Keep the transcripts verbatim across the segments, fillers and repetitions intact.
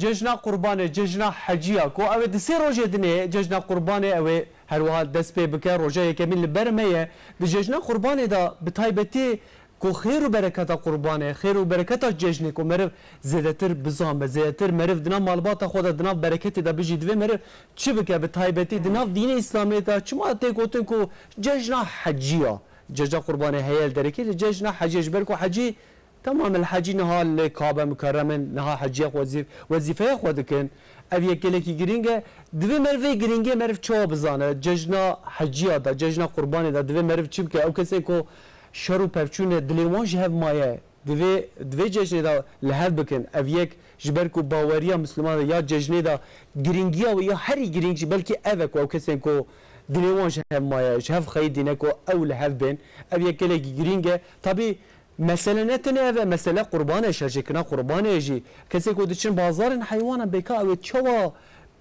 Cejna Qurbanê, cejna Heciya, ku ew ê di sê rojê dinê cejna Qurbanê ew ê her wiha dest pê bike, roja yekemîn li ber me ye. Di cejna Qurbanê de bi taybetî ku xêr û bereketa Qurbanê, xêr û bereketa cejnê ku meriv zêdetir bizanbe, zêdetir meriv di nav malbata xwe de, di nav bereketê de bijî, divê meriv çi bike? Bi taybetî di nav dînê Îslamê de çima tê gotin ku cejna Heciya, cejna Qurbanê heye li derekê, cejna Heciya, ji ber ku hecî Temam, el hecî niha li Kabe Mukerrem in, niha heciya xwe wezîf-, wezîfeya xwe dikin. Ev yek gelekî girîng e. Divê meriv vê girîngiyê meriv çawa bizane? Cejna heciya de, cejna qurbanê de divê meriv çi bike? Ew kesên ku şer û pevçûn e, dilê wan ji hev maye. Divê, divê cejnê de li hev bikin. Ev yek ji ber ku baweriya Misliman de ya cejnê de girîngiya wê ya herî girîng jî belkî ev e ku ew kesên ku dilê wan ji hev maye, ji hev xeyidîne ku ew li hev bên. Ev yek gelekî girîng e. Tabî Mesele ne tenê ev e, mesele qurban e, şerjêkirina qurbanê ye jî. Kesê ku diçin bazarên heywanan bêka ew ê çawa,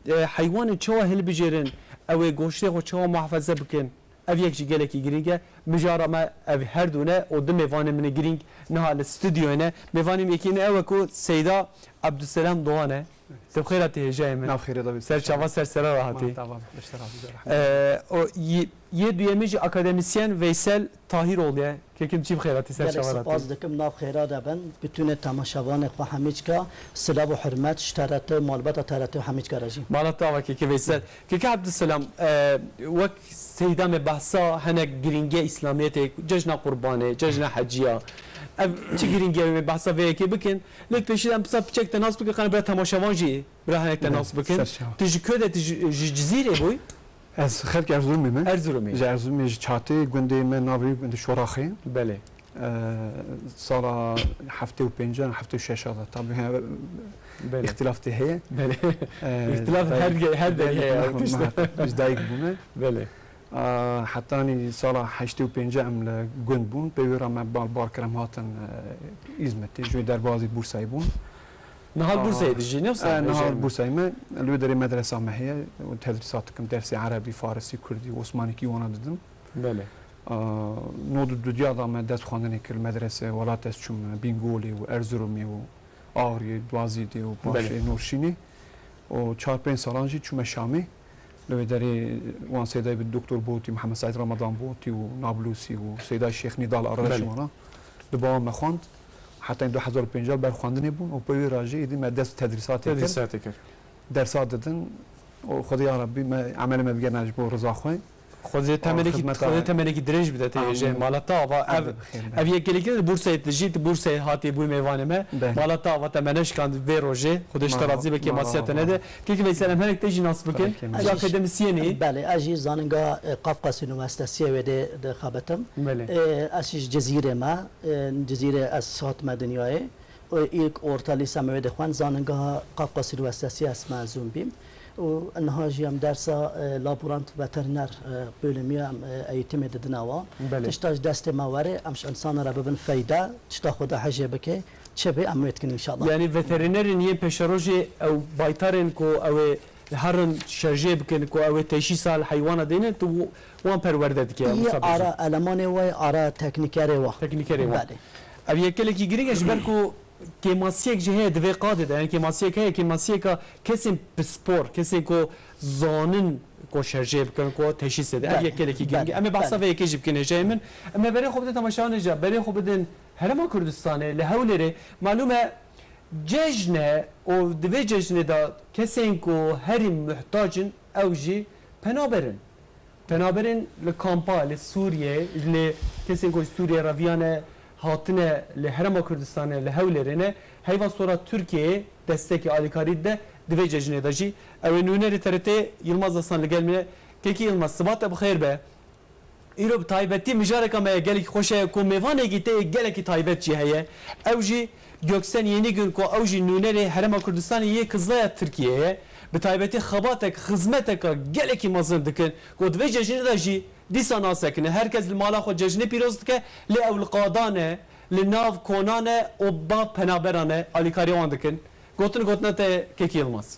e, heywanên çawa hilbijêrin, ew ê goştê xwe çawa muhafaze bikin, ev yek jî gelekî girîng e. Mijara me ev her du ne û du mêvanên min ê girîng niha li stûdyoyê ne. Mêvanê min yekî ne ew e ku Seyda Ebdulselam Doğan e. Tu bi xêr hatî hêjayê min. Nav xêrê de bî. Ser çava, ser sera re hatî. Ma tava, beşte razî be, rehmet. Ee, o y-, yê duyemî jî akademisyen Veysel Tahiroğlu ye. Kekim çî bi xêr hatî, ser çava re hatî. Gelek spas dikim, nav xêra de bin. Bütünê temaşevanê xwe hemîçka silav û hurmet ji T R T û malbata T R T û hemîçka re jî. Mala te ava keke Veysel. Keke Abdüselam, e, wek Seyda me behsa hinek girîngiya Îslamiyetê, cejna Qurbanê, cejna Heciya. Ev çi girîngiya me behsa vê yekê bikin. Lê pêşî de em pisa piçek te nas bikin, qane bira temaşevan jî bira hinek te nas bikin. Ser çava. Tu ji ku de, tu ji, ji Cizîrê bûy? Ez xelkê Erzurumê me. Erzurumê. Ji Erzurumê, ji Çatê, gundê me navê gundê Şoraxê. Belê. Ee, sala heftê û pênc an, heftê û şeş a de. Tabii, he, Belê. Îxtilaf tê heye. Belê. Ee, Îxtilaf dayik, her ge-, her derê heye, muheqeq, muheqeq. Biz dayik bûme. Belê. Aa, hetanî sala heştê û pênc em li gund bûn. Pê wê re me bal bar kirim hatin, e, Îzmitê. Ji wê derbazî Bursayê bûn. Niha Aa, Bursayê dijî, ne wisa e, niha hêjayê min? Bursayê me, li wê derê medresa me heye. Û tedrîsat dikim, dersê erebî, farisî, kurdî, osmanîkî wana didim. Belê. Aa, nod û dudiya da me dest xwendinê kir li medrese, welat ez çûm Bîngolê û Erzurumê û Axriyê, Duazîdê û paşê Belê. Nûrşînê. Û çar pênc salan jî çûme Şamê. Li wê derê wan Seydayê bi Doktor Botî, Mihemed Seîd Ramadan Botî û Nablusî û Seyda Şêx Nîdal Arreş Belê. Wana di ba me xwend. Heta du hezar û pênc ber xwendinê bûn û pê wê re jî êdî me dest tedrîsatê kir. Tedrîsatê kir. Dersa didin û Xwedê ya Rebbî me emelê me bigerne ji bo riza xwe. Xwedê Û temenekî, xidmeta Xwedê temenekî dirêj bide te Amîn. Hêjayê mala te ava. Hadi Ev, bi xêr be. Ev yek gelekî li Bursayê dijî, tu Bursayê hatî bûyî mêvanê me. Belê. Mala te ava te me neşikand vê rojê. Xwedê ji te Merhaba, razî be, kêmasiya te merhaba. Nede. Kekî Veysel, em hinek te jî nas bikin. Tabii ki. Ji akademisyenî. Belê, ez jî zanînga, e, Qafqasî Unîversitesiyê wê dê dixebitim. Belê. E, ez jî ji Cizîrê me, e, Cizîrê ez hatime dinyayê. Û ilk orta lîse me wê dixwend, zanînga Qafqasî Unîversitesiyê ez mezûn bîm. Û niha jî em dersa, e, laborant veteriner, e, bölümü em, e, eğitimê didine wa. Belê. Tişta ji destê me were, em ji insana re bibin feyde, tişta xwe de hejê bike, çi bê em wê dikin înşallah. Yani veterinerên yên pêşerojê ew baytarên ku ew ê herin şerjê bikin, ku ew ê teşîsa li heywana dêne, tu wan perwerde dike, Yê Musa Bey. Ara elemanê wa, ara teknîkerê wa. Teknîkerê wa. Belê. Ev yek gelekî girîng e, ji ber ku kêmasiyek jî heye di vê qadê de, yani kêmasiyek heye, kêmasiyeka kesên pispor, kesên ku zanin ku şerjê bikin, ku teşhîsê de. Ev Belê, yek gelekî girîng e. belê, Em ê behsa belê. vê yekê jî bikin hêjayê min. Em ê berê xwe bidin temaşevanê jî, berê xwe bidin Herêma Kurdistanê, li Hewlêrê. Malûm e, cejn e û di vê cejnê de kesên ku herî muhtac in, ew jî penaber in. Penaberên li kampa, li Sûriyê, li kesên ku ji Sûriyê reviyane hatine li Herêma Kurdistanê, li Hewlêrê ne, heyva sora Tirkiyeyê destekê alîkarî dide, di vê cejnê de jî. Ew ê nûnerê T R T Yilmaz Aslan li gel min e. Kekî Yilmaz, siba te bi xêr be. Îro bi taybetî mijareka me ye gelekî xweş e ku mêvanekî te yê gelekî taybet jî heye. Ew jî Göksen Yenigün ku ew jî nûnerê Herêma Kurdistanê yê Kizlaya Tirkiyeyê ye. Bi taybetî xebatek, xizmeteka gelekî mezin dikin ku di vê cejnê de jî dîsa nasekine. Her kes li mala xwe cejnê pîroz dike, lê ew li qadan e, li nav konan e û ba penaberan e, alîkariya wan dikin. Gotin gotina te Kekî Yilmaz.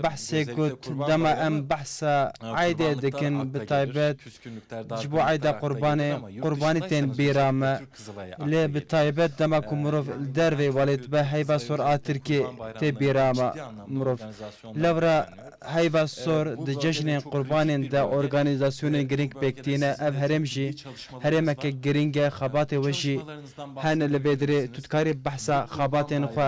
behsê got, dema em behsa eydê dikin, bi taybet ji bo eyda qurbanê, qurbanî tên bîra me. Lê bi taybet dema ku mirov li dervê welêt be, heyva sor a Tirkiyê tê bîra me mirov. Lewra heyva sor di cejnên qurbanên de organîzasyonên girîng pêk tîne. Ev herêm jî herêmeke girîng e, xebatê we jî hene li vê dirê. Tu dikarî behsa xebatên xwe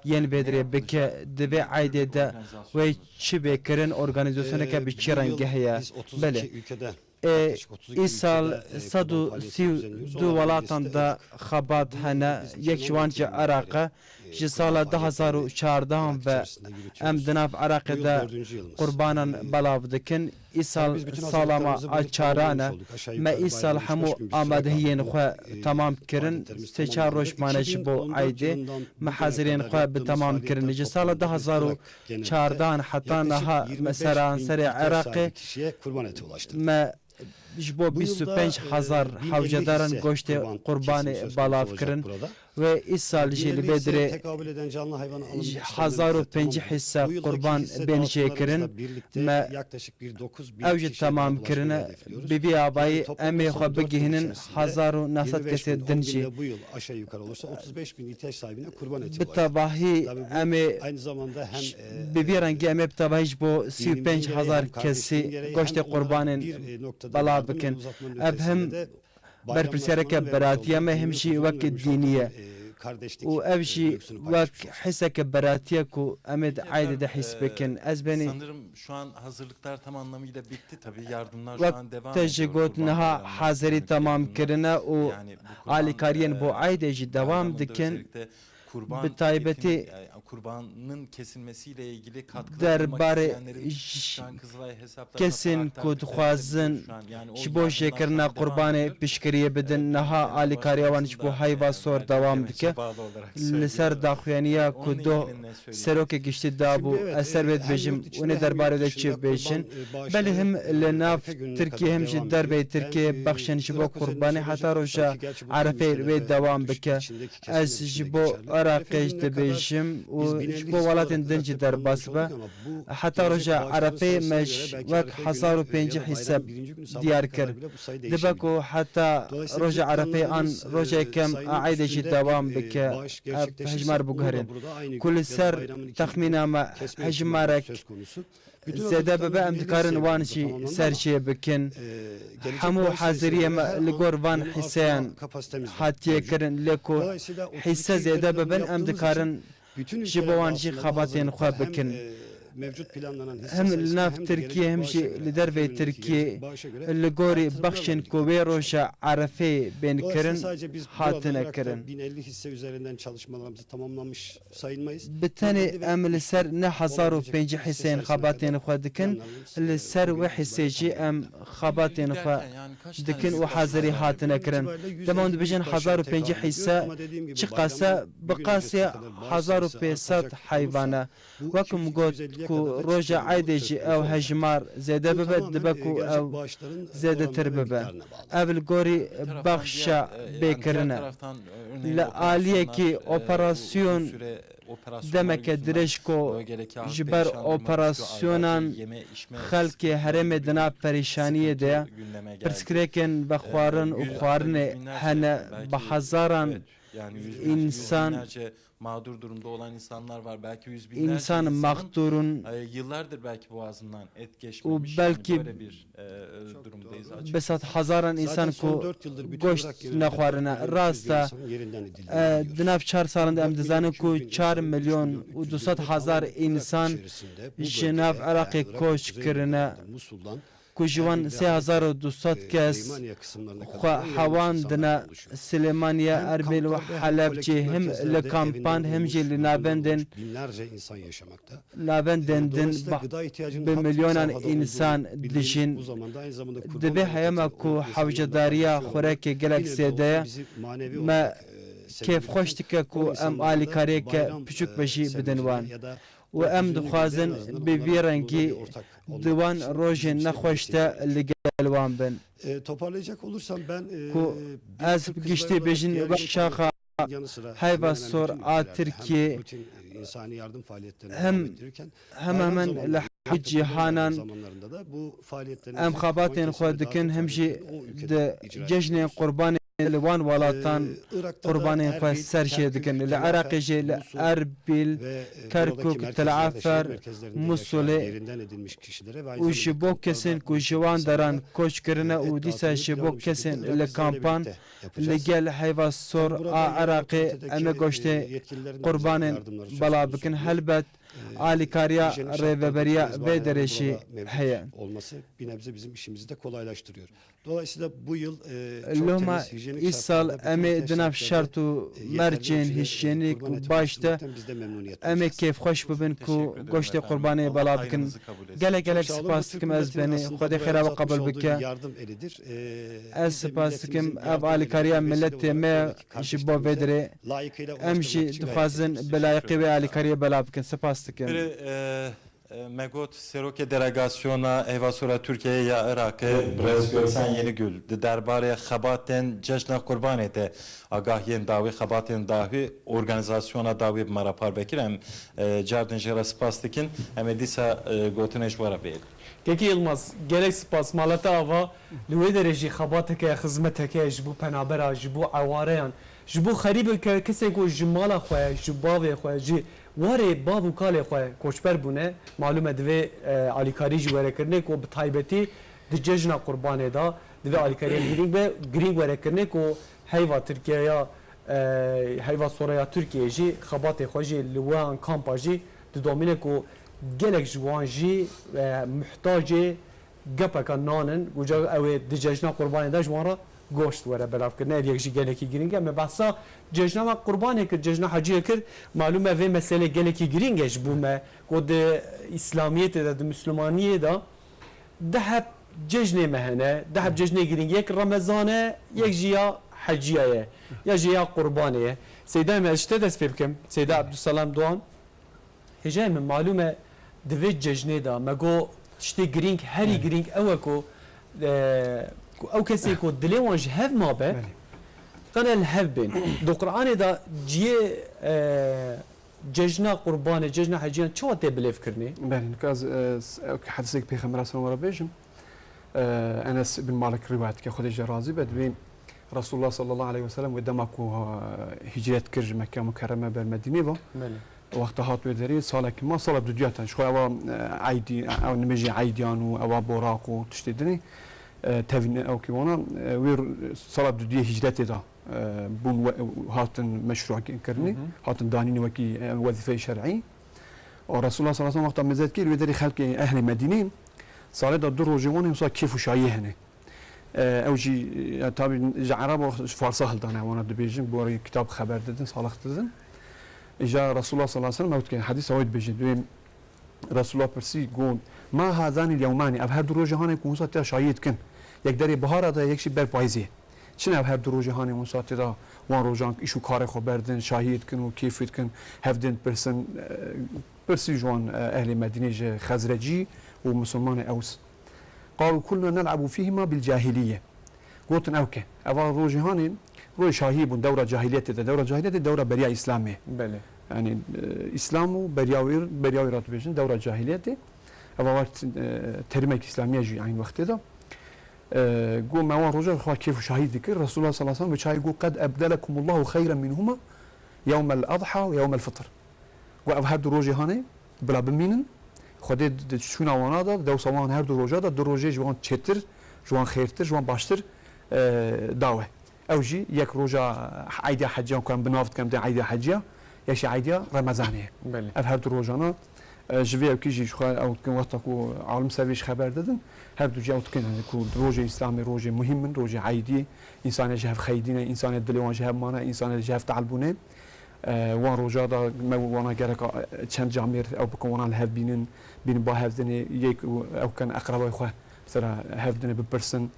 yên vê dirê bike. Di vê eydê de wê çi bê kirin, organîzasyoneke bi çi rengî heye? Belê. Ê, îsal sed û sî û du welatan de xebat hene, yek ji wan jî Iraq e. Ji sala du hazar û çardeh ve em di nav Iraqê de qurbanan belav dikin. Îsal sala me a çaran e. Me îsal hemû amadehiyên xwe temam kirin. Sê çar roj mane ji bo eydê. Me haziriyên xwe bi temam kirin. Ji sala du hazar û çardehan heta niha me seranserê Iraqê me ji bo bîst û pênc hezar hewcedaran goştê qurbanê belav kirin ve îsal jî li vê dirê hezar û pêncî hîse qurban bên jêkirin. Me ew jî temam kirine. Bi vî avayî em ê xwe bigihînin hezar û neh sed kesê din jî. Bi tevahî em ê bi vî rengî em ê bi tevahî ji bo sî û pênc hezar kesî goştê qurbanên belav bikin. Ev him berpirsiyareke beratî ye me, him jî wek dînî ye. Û ev jî wek hisseke beratî ye ku em ê di eydê de hîs bikin. Ez benî Sanırım şu an hazırlıklar tam anlamıyla bitti. Tabii yardımlar şu an devam ediyor. Wek te jî got, niha hazirî temam kirine û alîkariyên bo eydê jî dewam dikin. Bi taybetî derbarê kesên ku dixwazin ji bo jêkirina qurbanê piştgiriyê bidin, niha alîkariya wan ji bo heyva sor dewam dike. Li ser daxuyaniya ku doh serokê giştî dabû, ez ser wê dibêjim, hûn ê derbarê de çi bêjin? Belê him li nav Tirkiyê him jî derveyî Tirkiyê bexşên ji bo qurbanê heta roja Erefeyê wê dewam bike. Ez ji bo Iraqê jî dibêjim û ji bo welatên din jî derbas be. Heta roja Erefeyê me ji wek hezar û pêncî hîseb diyar kir. Dibe ku heta roja Erefeyê an roja yekem a eydê jî dewam bike. Ev hejmar biguherîn. Ku li ser texmîna me hejmarek zêde bibe, em dikarin wan jî ser jê bikin. Hemû haziriyê me li gor van hîseyan hatiye kirin, lê ku hîse zêde bibin, em dikarin ji bo wan jî xebatên xwe bikin. Him li nav Tirkiyê, him jî li derveyî Tirkiyê li gorî bexşên ku wê roja Erefeyê bên kirin, hatine kirin. Bi tenê em li ser ne hezar û pêncî hîseyên xebatên xwe dikin, li ser wê hîsê jî em xebatên xwe dikin û hazirî hatine kirin. Dema hûn dibêjin hezar û pêncî hîse çiqas e, bi qasî hezar û pênc sed heyvan e. Wek min got ku roja eydê jî ew hejmar zêde bibe, dibe ku ew zêdetir bibe. Ev li gorî bexşa bê kirine. Li aliyekî operasyon Demeke dirêj ku ji ber operasyonan xelkê herêmê di nav perîşaniyê de ye, pirsgirêkên vexwarin û xwarinê hene, bi hezaran însan, însan mexdûr in û belkî bi sed hezaran însan ku goşt nexwarine. Rast e, e, di nav çar salan de em dizanin ku çar milyon û du sed hezar însan ji nav Iraqê koç kirine, ku ji wan sê hezar û du sed kes xwe hewandine Silêmaniye, Erbîl û Helebcê, him li kampan, him jî li navendên navendên din bi milyonan însan dijîn. Di vê heyama ku hewcedariya xurekê gelek zêde ye, me kêfxweş dike ku em alîkariyeke piçûk be jî bidin wan. Û em dixwazin bi vî rengî di wan rojên nexweş de li gel wan bin. Ku ez bi giştî bêjin wek şaxa Heyva Sor a Tirkiyê hem hemen hemen li hemû cîhanan em xebatên xwe dikin, hem jî di cejnên qurbanê li wan welatan qurbanên xwe ser jê dikin. Li Iraqê jî li Erbîl, Kerkûk, Tel Efer, Musulê û ji bo kesên ku ji wan deran koç kirine û dîsa ji bo kesên li kampan li gel Heyva Sor a Iraqê em ê goştê qurbanên belav bikin. Helbet alîkariya rêveberiya vê derê jî heye. Loma îsal em ê di nav şert û mercên hîjyenîk û baş de em ê kêfxweş bibin ku goştê qurbanê belav bikin. Gelek gelek spas dikim ez benê. Xwedê xêra we qebûl bike. Ez spas dikim. Ev alîkariya miletê me ji bo vê dirê. Em jî dixwazin bi layiqî wê alîkariyê belav bikin. Spas dikim. Bire, e, e, me got, serokê delegasyona Eyva Sora Tirkiyeyê ya Iraqê, Birêz Göksen Yenigül, di derbarê xebatên Cejna Qurbanê de agahiyên dawî, xebatên dawî, organîzasyona dawî bi me re parve kir. Em, e, cardin jê re spas dikin. Em ê dîsa, e, gotinê ji we re bihêlin. Kekî Yilmaz, gelek spas. Mala te ava, li wê derê jî xebateke, xizmeteke ji bo penabera, ji bo ewareyan, ji bo xerîbeke, kesên ku ji mala xwe, ji bavê xwe, ji warê bav û kalê xwe koçber bûne, malûm e divê, e, alîkarî jî were kirinê ku bi taybetî di cejna Qurbanê de divê alîkariya girîng be, girîng were kirinê ku heyva Tirkiyeya, e, heyva Soreya Tirkiyeyê jî xebatê xwe jî li wan kampa jî didomîne ku gelek ji wan jî, e, muhtacê gepeka nan in, û ca ew ê di cejna Qurbanê de ji wan re goşt were belavkirin. Ev yek jî gelekî girîng e. Me behsa cejna me Qurbanê kir, cejna Heciyê kir. Malûm e vê meselê gelekî girîng e ji bo me, ku di Îslamiyetê de, di Mislimaniyê de du heb cejnê me hene, du heb cejnê girîng. Yek Remezan e, yek jî ya Heciya ye, ya jî ya Qurbanê ye. Seyda me, ez ji te dest pê bikim. Seyda Ebdulselam Doğan. Hêjayê min, malûm e, di vê cejnê de me got tiştê girîng, herî girîng ew e ku, e, ku ew kesê ku dilê wan ji hev mabe, qene li hev bên. Di Qur'anê de ciyê, e, cejna Qurbanê, cejna Heciyan çawa tê bilêvkirinê? Belê, nika ez, e, s-, ew ki hedisek Pêxember sallallahu aleyhi ve sellem re bêjim. E, Enes bin Malik rivayet dike, Xwedê ji razî be, dibê Resulullah sallallahu aleyhi ve sellem wê dema ku, e, hicret kir ji Mekke Mukerreme ber Medînê ve. Belê. Wexta hat wê derê, salekî ma, sala dudiya te. Ji xwe ewa, e, eydî, ew nimêjê eydiyan û ewa boraq û tiştê dinê, e, tevîne ew ki wana, e, wê r-, sala dudiyê hicretê de, e, bûn we-, hatin meşrû kirinê, Hı hı. hatin danînê wekî, e, wezîfeyê şer'î. Û Resulullah sallallahu aleyhi ve sellem wexta mezet kir, wê derê xelkê ehlê Medînê salê de du rojê wan ê wisa kêf û şayiyê hene. E, ew jî, e, tabî ji Ereba, ji Farsa hildane, wana dibêjin, borî kitab xeber didin, salix didin. Îja Resulullah sallallahu aleyhi ve sellem ew dike, hedîsa wê dibêjin. Dibê Resulullah pirsî, got, "Ma hazanil yewmani, ev her du rojê hanê ku wisa tê şayiyê dikin. Yek derê bihara de, yek jî ber payîzê. Çi ne ev her du rojê hanê wisa tê de wan rojan îş û karê xwe berdin, şahiyê dikin û kêfê dikin, hev dên pirsin, e, pirsî ji wan, e, ehlê Medînê ji Xezrecî û Misilmanê Ews. Qalu kulna nel'abu fîhima bil cahiliye." Gotin ew ke, eva rojê hanê, roj şahiyê bûn, dewra cahiliyetê de, dewra cahiliyetê, dewra beriya Îslamê. Belê. Yani, e, Îslam û beriya wê, beriya wê re dibêjin, dewra cahiliyetê. Eva war, e, terîmek Îslamiye jî aynı wextê de. E, got, me wan roja xwe kêf û şahî dikir. Resulullah sallallahu aleyhi ve sellem bi çayê got, "Qed ebdelekumullahu xeyren minhuma yewmel adha ve yewmel fitr." Got, ev her du rojê hanê, bila bimînin. Xwedê di, di çûna wana da, dewsa wan her du roja da, du rojê ji wan çêtir, ji wan xêrtir, ji wan baştir, e, dawe. Ew jî yek roja Eydê Heciyan ku em bi nav dikin, em dê Eydê Heciya, yek jî Eydiya Remezanê ye. Belê. Ev her du rojana, e, ji vê ewkî jî ji xwe ew dikin, wexta ku alim ser vê ji xeber didin, her du jî ew dikin, yani ku rojê Îslamê rojê muhîm in, rojê Eydî, însanê ji hev xeydîne, însanê dilê wan ji hev mane, însanê ji hev tehl bûne. E, wan roja da me wana gereka, e, çend camêr ew bikin, wana li hev bînin, bînin ba hevdinê, yek û ew ken eqrebay xwe, mesela hevdinê bipirsin,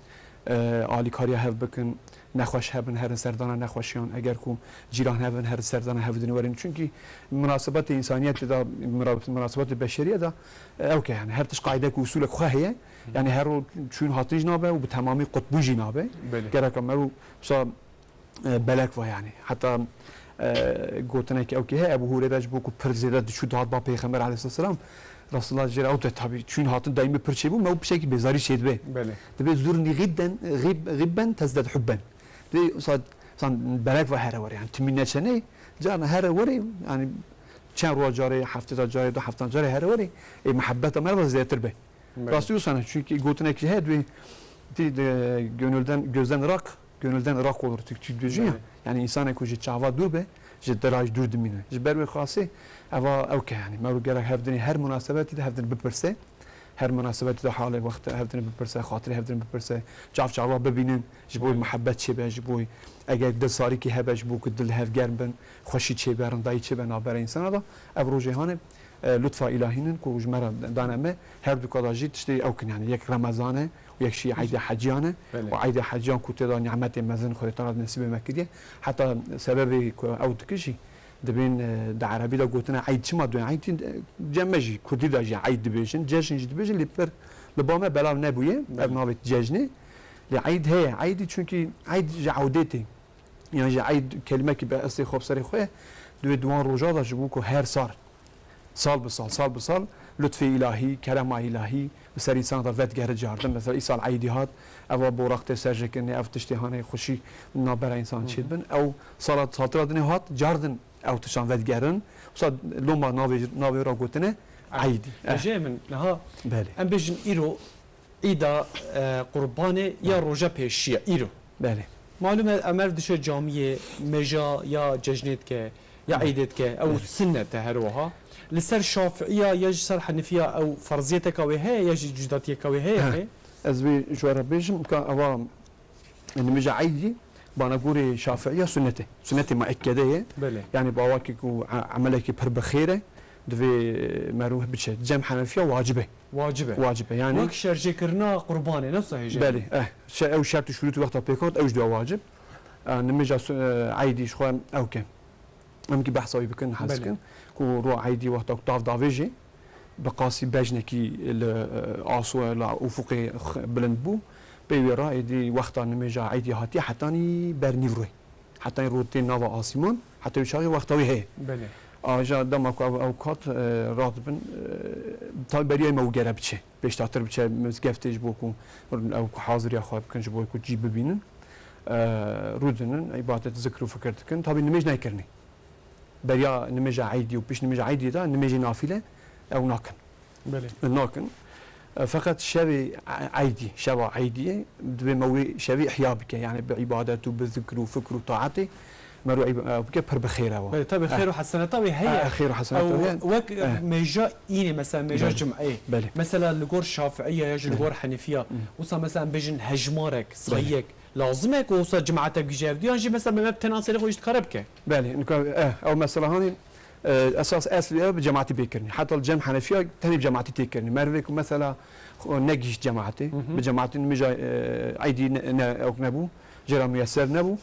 e, alîkariya hev bikin, nexweş hebin, herin serdana nexweşiyan, eger ku cîran hebin, herin serdana hevdinê werin. Çunkî minasebetê însaniyetê de, mira-, minasebetê beşeriyê de, e, ew ke yani her tişt qaydek û usulek xwe heye. Yani her ro çûn hatin jî nabe û bi temamî qutbû jî nabe. Belê. Gereka me û, mesela, e, belek va yani. Heta, e, gotinek ew ki he, Ebu Hureyre ji bo ku pir zêde diçû dihat ba Pêxember aleyhisselam, Resulullah jê re ew te tabi çûn hatin daîmî pir çêbû, me û pişekî bêzarî çêdibe. Belê. Dibe zûrni xîbben, xîb-, xîbben tezded hubben. Dibe sa, san belek va here were yani. Timî neçenê, carna here were yani çend roja carê, heftê da carê, du heftan carê here were, ê muhebbeta me re zêdetir be. Belê. Rastî wisa ne, çünkü gotinek jî heye, dibê tî de gönülden, gözden ırak, gönülden ırak olur, Türkçe dibêjin ya. Belê. Yani insanek ku ji çava dûr be, ji dila jî dûr dimîne. Ji ber wê xasê, eva ew ke yani, me û gerek hevdinê her munasebetî de hevdin bipirse, her munasebetî de halê wextê hevdinê bipirse, xatirê hevdinê bipirse, çav çava bibînin, ji bo muhebbet çêbe, ji bo eger dil sarîkî hebe, ji bo ku dil hev germ bin, xweşî çêbe, rindayî çêbe navbera însana da, ev rojê hanê, e, lutfa îlahî nin ku ji me re dane me, her du ka da jî tiştê ew kin, yani yek Remezan e û yek jî Eydê Heciyan e. Belê. Û Eydê Heciyan ku tê da nîmetê mezin Xwedê Teala nesîbê me kiriye. Heta sebebê ku ew dike jî dibên, e, di erebî de gotine eyd çima dibên? Eyd, e, cem me jî, kurdî de jî eyd dibêjin, cejn jî dibêjin, lê pir li ba me belav nebûye ev Belê. navê cejnê. Lê eyd heye, eydî çünkü eyd ji ewdêtê. Yan jî eyd kelimekî bi eslê xwe bi serê xwe ye. Divê di wan roja de ji bo ku her sar, sal bi sal, sal bi sal lutfê îlahî, kerema îlahî bi ser însana de vedgere cardin. Mesela îsal eydî hat, eva boraq tê serjêkirinê, ev tiştê hanê xweşî navbera însan Hı hı. çêdibin. Ew sala, saltira dinê hat, cardin ew tiştan vedgerin. Wisa loma navê, navê ra gotine eydî. Eh. Hêjayê min, niha Belê. em bêjin îro Îda, e, Qurbanê ya Belê. roja pêşiya îro. Belê. Malum e, em her diçe camiyê mêja ya cejnê dike, ya Belê. eydê dike, ew Belê. sinnet e her wiha. Li ser Şafiiya ya ji ser Henifiya ew ferziyeteka wê heye ya jî cudatiyeka wê heye? He. Ez vê ji we re bêjim, ka eva nimêja eydî, bana gorê Şafiiya sunnet e. Sunnetê muekkede ye. Belê. Yani bawakî ku e-, emelekî pir bi xêr e, divê merûh biçe. Cem Henifiya wacib e. Wacib e. Wacib e, yani Wek şerjêkirina qurbanê, ne wisa hêjayê? Belê, eh, şe-, ew şert û şurût wexta pêk hat, ew jî diya wacib. Eh, nimêja su-, eh, eydî ji xwe ew ke. Em ki behsa wî bikin, hez Belê. dikin. Ku ro eydî wexta ku tav davêjê, bi qasî bejnekî li, eh, aso, li ufuqê x-, bilind bû. Pê wê re êdî wexta nimêja eydî hatiye hetanî ber nîvroyê. Hetanî rû tê nava asîman, heta wî çaxê wexta wî heye. Belê. A, ja dema ku ew, ew kat, e, radibin, e, tabi beriyayê me û gere biçe. Pêştatir biçe mizgeftê ji bo ku ew ku haziriya xwe bikin, ji bo ku cî bibînin. E, rûdinin, îbadet, zikr û fikir dikin. Tabi nimêj nayê kirinê. Beriya nimêja eydî û pişt nimêja eydî de nimêjê nafile ew nakin. Belê. Nakin. E, feqet şevê e-, eydî, şeva eydiyê, divê me wê şevê ihya bike. Yani bi îbadet û bi zikr û fikr û taetê me wê îb-, e, bike pir bi xêr e wa. Belê, tabii, Eh. xêr û heseneta wê heye. Eh, xêr û heseneta Ew wê heye. wek Eh. mêja înê, mesela mêja Belê. cumeyê. Belê. Mesela li gor Şafiiya ya jî li Belê. gor Henifiya. Hmm. Wisa mesela em bêjin hejmarek, Belê. sayek, lazim e ku wisa cemaetek bigihîje hev dû, yan jî mesela me tena serê xwe jî dikare bike? Belê, nika, eh, ew mesela hanê, e, esas eslî ew bi cemaatî bê kirinî. Heta li cem Henefiya tenê bi cemaatî tê kirinî. Merivê ku mesela xwe negihîşt cemaatê, Hı hı. bi cemaatî nimêja, e, eydî ne, ne, ew nebû, jê re muyeser nebû,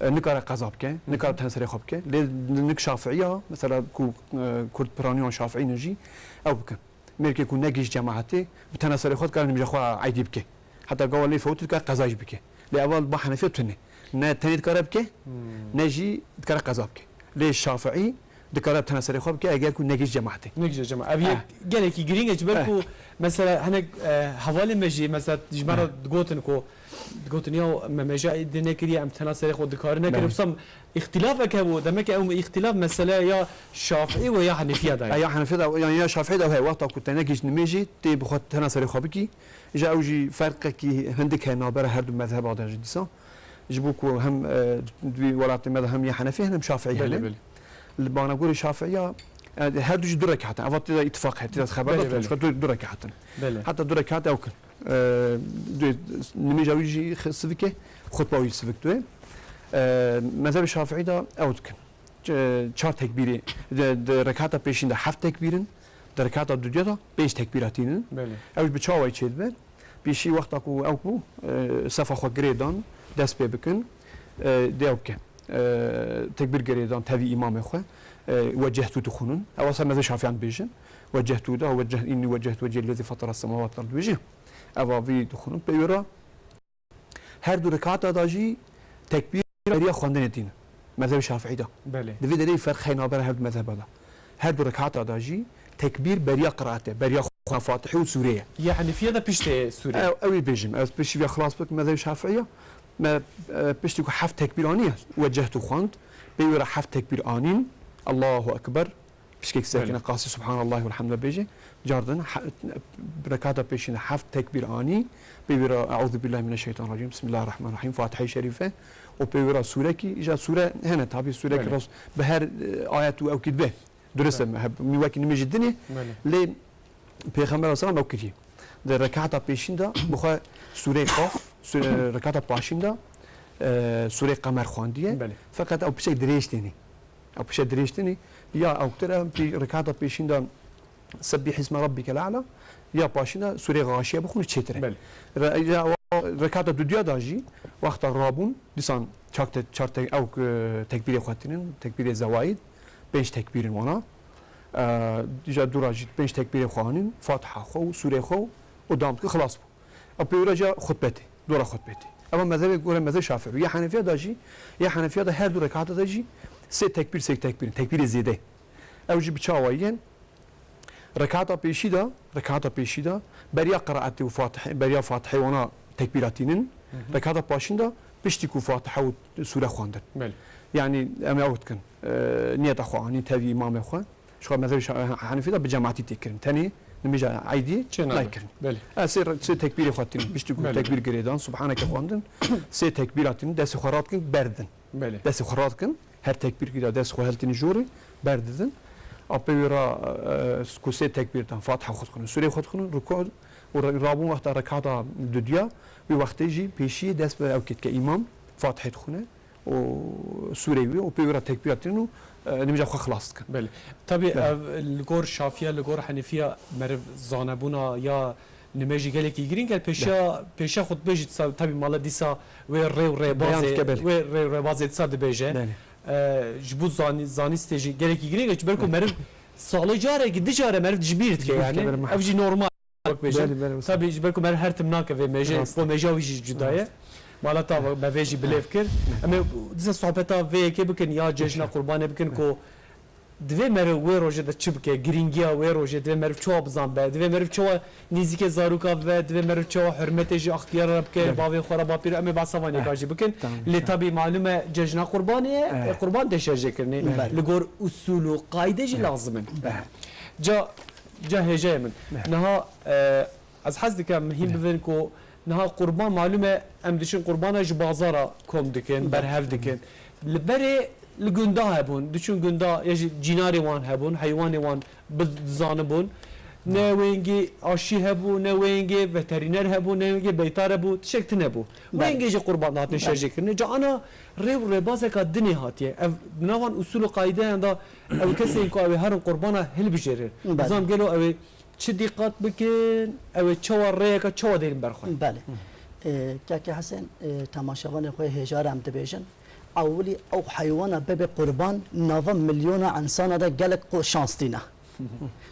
e, nikare qeza bike, nikare tenê serê xwe bike. Lê nik Şafiiya, mesela ku, e, Kurd piraniyan Şafiî ne jî, ew bikin. Mêrkê ku negihîşt cemaetê, bi tena serê xwe dikare nimêja xwe eydî bike. Heta gawa lê fewtî dikare qeza jî bike. Lê eva li ba Henefiya tune. Ne tenê dikare bike, Hmm. ne jî dikare qeza bike. Lê Şafiî dikare bi tena serê xwe bike, eger ku negihîşt cemaetê. Negihîşt cemaetê. Ev yek Eh. gelekî girîng e, ji ber Eh. ku mesela hinek, e, hevalên me jî mesela ji me re Eh. digotin ku, digotin ya me meja êdî nekiriye, em tena serê xwe dikarin nekirin. Belê. Wisa îxtilafek hebû, demek ki ew îxtilaf mesele ya Şafîî ve ya Henefiya da ye. E, ya Henefiya da, yan ya Şafîî da heye, wexta ku te negihîşt nimêjî, tê bi xwe tena serê xwe bikî. Îja ew jî ferqekî hindik heye navbera her du mezheba de jî dîsa. Ji bo ku hem, e, di wî welatê me de hem ya Henefî hene hem Şafîî Belê, hene. belê. Li banagorê Şafîî ya, e, her du jî du rekat in. Eva tê de îtifaq heye, tê de xeber Belê, de belê. tişka du, du rekat in. Belê. Heta du rekat ew kin. E, du, nimêja wî jî xi-, sivike, xutba wî sivik dûye. E, mezhebê Şafîî de ew dikin. Ç-, çar tekbîrî, di, di rekata pêşîn de heft tekbîr in, di rekata dudiya de pênc tekbîra tînin. Belê. Ew jî bi çawayî çêdibe. Pêşî wexta ku ew ku, e, sefa xwe girê dan, dest pê bikin, e, dê ew bike. E, tekbîr girê dan tevî îmamê xwe, e, wecehtu dixwînin. Ew ser mezhebê Şafîîyan dibêjin. Wecehtu da, weceh-, înnî wecehtu wecihî lillezî fatara semawati wal ard dibêjin. Eva vî dixwînin. Pê wê re her du rekata da jî tekbîr beriya xwendinê tînin. Mezhebê Şafîî de. Belê. Di vê derê ferq heye navbera her du mezheba de. Her du rekata da jî tekbîr beriya qiraetê, beriya xwe Fatihê û sûreyê. Ya Henefiya de piştê sûreyê. Ew, ew ê bêjim. Ez piştî vê xilas bikim mezhebê Şafîî ya. Me, e, piştî ku heft tekbîr aniye, wecehtu xwend. Pê wê re heft tekbîr anîn. Allahu Ekber. Pişkek Belê. sekine qasî Subhanallah velhamdülillah bêje. Cardin ha-, rekata pêşîn de heft tekbîr anî. Pê wî re Eûzubillahimineşşeytanirracîm. Bismillahirrahmanirrahîm. Fatiheyê Şerîfe. Û pê wî re sûrekî, îja sûre hene tabî sûrekî Belê. rast bi her, e, ayet û ewkî dibe. Durist Belê. e, heb-, mî wekî nimêjî dinê. Belê. Lê Pêxember aleyhisselam ew kiriye. Di rekata pêşîn de bi xwe sûreyê Qaf, sûre-, rekata paşîn de, e, sûreyê Qemer xwendiye. Belê. Feqet ew pişek dirêj tênê. Ew pişek dirêj tênê. Ya ew tir e, pê-, rekata pêşîn de Sebbih isme rabbikel a'la, ya paşî de sûrê Xaşiye bixwîne çêtir e. Belê. Re-, ya wa-, rekata dudiya da jî wexta rabûn, dîsan çak te-, çar te-, ew, e, tekbîrê xwe tînin, tekbîrê zewaîd, pênc tekbîr in wana. E, dîja dû ra jî pênc tekbîrê xwe anîn, Fatiha xwe û sûrê xwe û dam dikin, xilas bû. Ew pê wira jî xutbetê, dora xutbetê. Eva mezhebê gore mezheb Şafîî. Ya Henefiya da jî, ya Henefiya da her du rekata da jî sê tekbîr, sê tekbîr in, tekbîrê zêde. Ew jî bi çawa yên? Rekata pêşî de, rekata pêşî de beriya qiraetê û Fatihê, beriya Fatihê wana tekbîra tînin. Hı hı. Rekata paşîn de piştî ku Fatihe û sûre xwendin. Belê. Yanî em ew dikin, e, niyeta xwe anîn tevî îmamê xwe. Ji xwe mezhebê Şa-, Henefî de bi cematî tê kirin. Tenê nimêja eydî Çê nayê nayê kirin. Belê. E, sê, sê tekbîrê xwe tînin. Piştî ku Belê, tekbîr belê. girêdan, Subhaneke xwendin, sê tekbîra tînin, destê xwe radikin, berdin. Belê. Destê xwe radikin, her tekbîrkî de destê xwe heltînin jorê, berdidin. A pê wê ra, e, ku sê tekbîr dan, Fatiha xwe dixwînin, sûreyê xwe dixwînin, rukû û re-, rabûn wexta rekata dudiya, wî wextê jî pêşiyê dest bi ew kê dike îmam, Fatihê dixwîne û sûreyê wî û pê wê ra tekbîra tînin û, e, nimêja xwe xilas dikin. Belê. Tabî Belê. ev li gor Şafiya, li gor Henefiya meriv zanebûna ya nimêjî gelekî girîng e. Pêşiya, Belê. pêşiya xutbê jî dîsa, tabî mala dîsa wê rê û Beyan rêbazê, dike, belê. wê rê û rêbazê dîsa dibêje. Belê. E, ji bo zanî-, zanîstê jî gelekî girîng e. Ji ber ku Belê. meriv salê carekî, du care meriv ji bîr dike Ji bîr yanî. dike, belê, Ev jî normal wek bêjin. Belê, belê, wisa. Tabî ji ber ku meriv her timnake vê mêjê, Rast. bo mêja wî jî cuda ye. Rast. Mala ta me vê jî bilêv kir. Em ê dîsa sohbeta vê yekê bikin ya cejna Qurbanê bikin ku Divê meriv wê rojê de çi bike? Girîngiya wê rojê divê meriv çawa bizanbe? Divê meriv çawa nêzîkê zaroka bibe? Divê meriv çawa hurmetê ji extiyara re bike? Belê. Bavê xwe re, bapîr re? Em ê behsa van yeka Eh, jî bikin. tamam, Lê tamam. tabî malûm e cejna Qurbanê ye, Eh. e, Qurban tê şerjê kirinê. Belê. Li gor usûl û qayde jî Eh. lazim in. Eh. Ca, ca hêjayê min. Eh. Niha, e, Ez hez dikim hîn bivin ku niha qurban malûm e, em diçin qurbana ji bazara kom dikin, Belê. berhev dikin. Li berê li gunda hebûn, diçin gunda ya jî cînarê wan hebûn, heywanê wan bi-, dizanibûn. Ne wêngê aşî hebû, ne wêngê veterîner hebû, ne wêngê beytar hebû, tiştek tune bû. Belê. Wêngê ji qurban dihatin Belê. şerjê kirinê. Ca ana rê û rêbazeka dinê hatiye. Ev di nav van usûl û qaydeyan de ew kesên ku ew ê herin qurbana hilbijêrin. Belê. Nizam gelo ew ê Çi dîqat bikin, ew ê çawa rêyeke çawa dêrin ber xwe? Belê. E, Keke Hesen, e, temaşevanê xwe hêja re em dibêjin, ewilî ew heywana bebe qurban, nava milyona insana de gelek xwe şans tîne.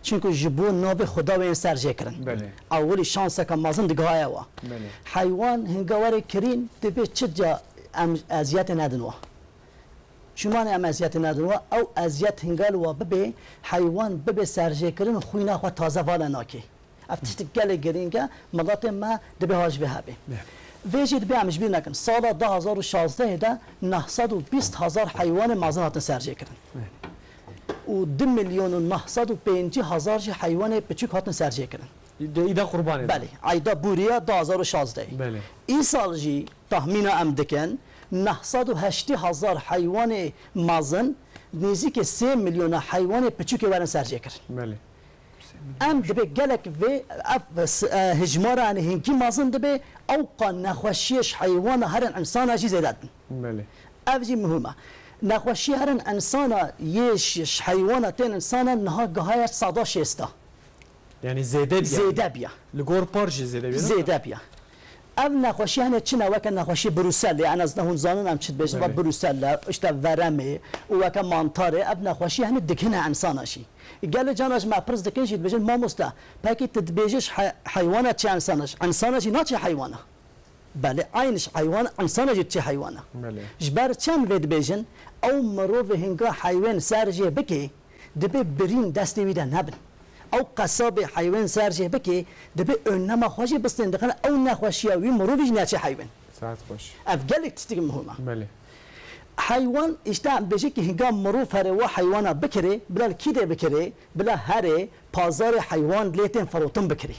Çunku ji bo navê Xuda wê yên ser jê kirin. Belê. Ewilî şanseke mezin digihaye wa. Belê. Heywan hinga were kirîn, divê çi ca em eziyetê nedin wa. Çûmanê em eziyetê nedin we, ew eziyet hinga li we bibe, heywan bibe serjêkirin, xwîna xwe taze vala nake. Ev tiştik gelek girîng e, miletê me dibê ha ji vê hebê. Vê jî dibê em ji bîr nekin. Sala du hazar û şazdehê de neh sed û bîst hezar heywanê mezin hatin serjêkirin. Û du milyon û neh sed û pêncî hezar jî heywanê piçûk hatin serjêkirin. Di îda Qurbanê de. Belê, eyda bûriya du hazar û şazdeh. Belê. Îsal jî tahmîna em dikin, neh sed û heştê hezar heywanê mezin, nêzîkî sê milyona heywanê piçûkê werin serjêkirin. Belê. Em dibê gelek vê, ev, e, hijmara, yanî hinkî mezin dibe, ewqa nexweşiyê ji heywana herin insana jî zêde din. Belê. Ev jî muhim e. Nexweşiyê herin insana yê ji, ji heywana tên insana niha gihaye seda şêsta. Yanî zêde biya. Zêde biya. Li gor par jî zêde biya, ne? Zêde biya. Ev nexweşî hene çi ne, weke nexweşî Brusel, en azından hûn zanin em çi dibêjin, Belê. Brusel e, işte veremê û weke mantarê, ev nexweşî hene dighine insana jî. Gelê cana ji me pirs dikin jî dibêjin, mamoste, pekî tu dibêjî ji he-, heywana çi insana jî? Insana jî naçe heywana. Belê, eyn ji heywan, insana jî diçe heywana. Belê. Ji ber çend vê dibêjin, ew mirovê hinga heywên ser jê bike, dibê birîn destê wî de nebin. Ew qesabê heywên ser jê bike, dibê önlema xwe jî bistên dixin, ew nexweşiya wî mirovî jî neçe heywên. Saet xweş. Ev gelek tiştekî muhim e. Belê. Heywan, işte em bêjin ki hinga mirov here wa heywana bikirê, bila li kî de bikirê, bila herê, pazarê heywan lê tên firotin bikirê.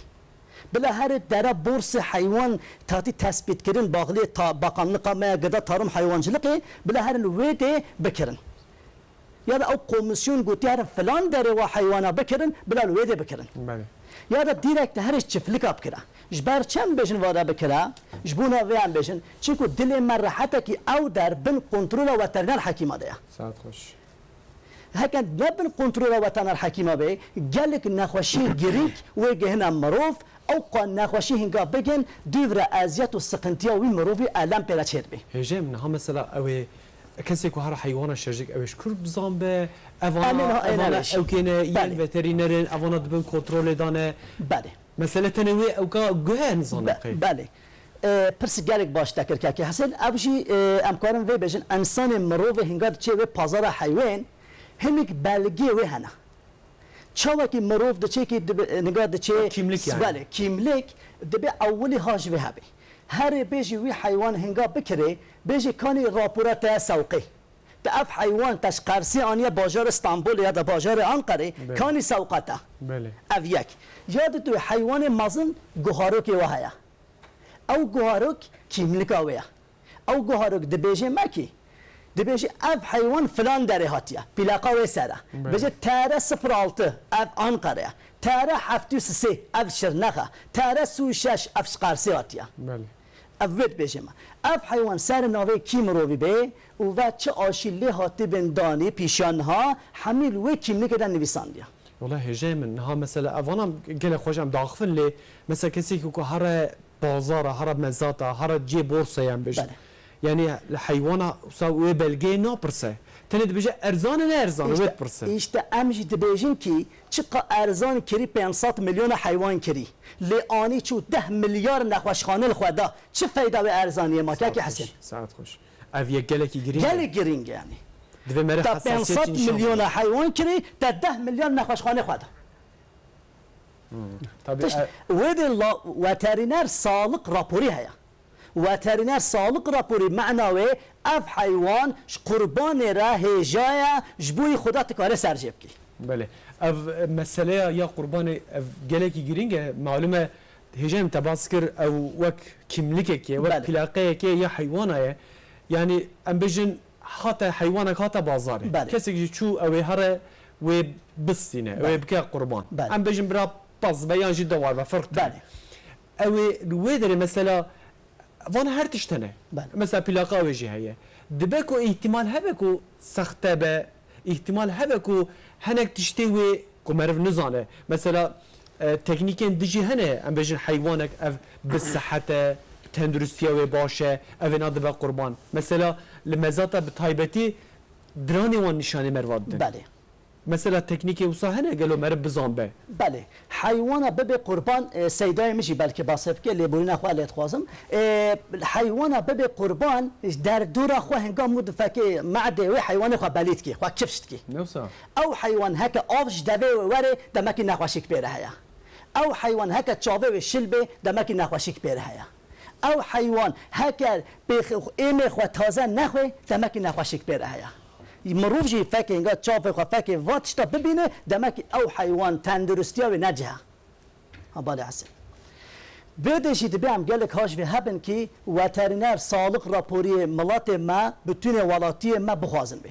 Bila herê dera borsê heywan tatî tespîtkirin, baxlê ta-, Bakanlika me ya Gida Tarım Hayvancılıkê, bila herin wê dê bikirin. Ya da ew komisyon gotiye herin filan derê wa heywana bikirin, bila li wê dê bikirin. Belê. Ya da direkt herê çiftlika bikira. Ji ber çem bêjin vada bikira, ji bona vê em bêjin, çinku dilê me rehetekî ew der bin kontrola veteriner hekîma de ye. Saet xweş. Heke ne bin kontrola wetener hekîma be, gelek nexweşiyên girîng wê gihine mirov, ew qan nexweşî hinga bigin, dûv re eziyet û siqintiya wî mirovî elem pê re çêdibe. Hêjê min, niha mesela ew ê kesê ku hera heywana şerjik ew ê ji kur bizan be, evana, Em ê niha ê evana nevêjin. Ew kêne yên Belê. Veterînerin, evana dibin kontrolê dane. Belê. Mesele tenê wê ewka guhe nizane Be-, qey. Belê. E, pirs gelek baş te kir, Kekê Hesen. Ev jî, e, em karin vê bêjin, ensanê mirovê hinga diçê wê pazara heywên, hinek belgê wê hene. Çawekî mirov diçê kî dibe-, hinga diçê Kîmlik yani. Belê, kîmlik dibe ewilî ha ji vê hebê. Herê bêjî wî heywan hinga bikirê, bêjî kanî rapora te sewqê. Te ev heywan te ji Qersê aniye bajarê Stenbolê ya da bajarê Anqerê, Belê. Kanî sewqa te. Belê. Ev yek. Ya di tu heywanê mezin guharokê we heye. Ew guharok kîmlika wê ye. Ew guharok dibêje me kî, dibêje ev heywan filan derê hatiye, plaka wê ser e. Belê. Bêje T R sifir altı, ev Anqerê ye. T R heftê û sê, ev Şirnex e. T R sî û şeş, ev ji Qersê hatiye. Belê. Ev wê dibêje me. Ev heywan ser navê kî mirovî bê û ve çi aşî lê hatibin danî pîşa niha hemî li wê kîmlikê de nivîsandiye. Wela hêjayê min, niha mesela evana gelek xwe ji em diaxivin lê mesela kesê ku here bazara, here mezata, here cihê borsayê em bêjin. Belê. Yanî li heywana wisa wê belgeyê napirse. Tenê dibêje erzan e ne erzan e, wê dipirse. Îşte em jî dibêjin kî çiqa erzan kirî pênc sed milyona heywan kirî. Lê anî çû deh milyar nexweşxane li xwe da. Çi feyda wê erzaniyê ma, Kekê Hesen? Saet xweş. Ev yek gelekî girîng e. Gelek girîng e yanî. Divê mere Te hesasiyet pênc sed nîşan bide. Milyona heywan kirî, te deh milyar nexweşxane xwe da. Hmm. Tabii, Tişt, e, wê de la, veteriner sağlık raporî heye. Veteriner sağlık raporî mena wê ev heywan ji qurbanê re hêja ye, ji bo yî xwe da tu kare ser jê bikî. Belê. Ev, e, meseleya ya qurbanê ev gelekî girîng e. Malum e, hêjayê min te bas kir, ew wek kîmlikekê, wek Belê. Plaqeyekê ya heywana ye. Yanî em bêjin hate heywanek hate bazarê. Belê. Kesek jî çû ew ê here wê bistîne, ew ê Belê. Bike qurban. Belê. Em bêjin bira pez be yan jî dewar be, firq tune. Belê. Ew ê li wê derê mesela van her tişt hene. Belê. Mesela plaka wê jî heye. Dibe ku îhtimal hebe ku sexte be, îhtimal hebe ku henek tiştê wê ku meriv nizane. Mesela, e, teknîkên dijî hene, em bêjin heywanek ev bi sihet e, bi tenduristiya wê baş e, ev ê nadibe qurban. Mesela li mezata bi taybetî diranê wan nîşanê meriva didin. Belê. Mesela teknîkê wisa hene gelo meriv bizan be? Belê. Heywana bibe qurban, e, seydayê min jî belkî basê bike, lêborîna xwe lê dixwazim. E, heywana bibe qurban, derdora xwe hinga mû di fekê me'dê wê heywanê xwe belî dikî, xwe kifş dikî. Ne wisa? Ew heywan heke av ji devê wê were, demekî nexweşîk pê re heye. Ew heywan heke çavê wê şil bê, demekî nexweşîk pê re heye. Ew heywan heke pê-, êmê xwe taze nexwe, demekî nexweşîk pê re heye. Mirov jî fekê hinga çavê xwe fekê va tişta bibîne, demekî ew heywan tenduristiya wê ne cih e. Ha, balê Hesên. Vê de jî dibe em gelek haş vê hebin kî weterîner, sağlık raporiyê miletê me, bütünê welatiyê me bixwazin bê.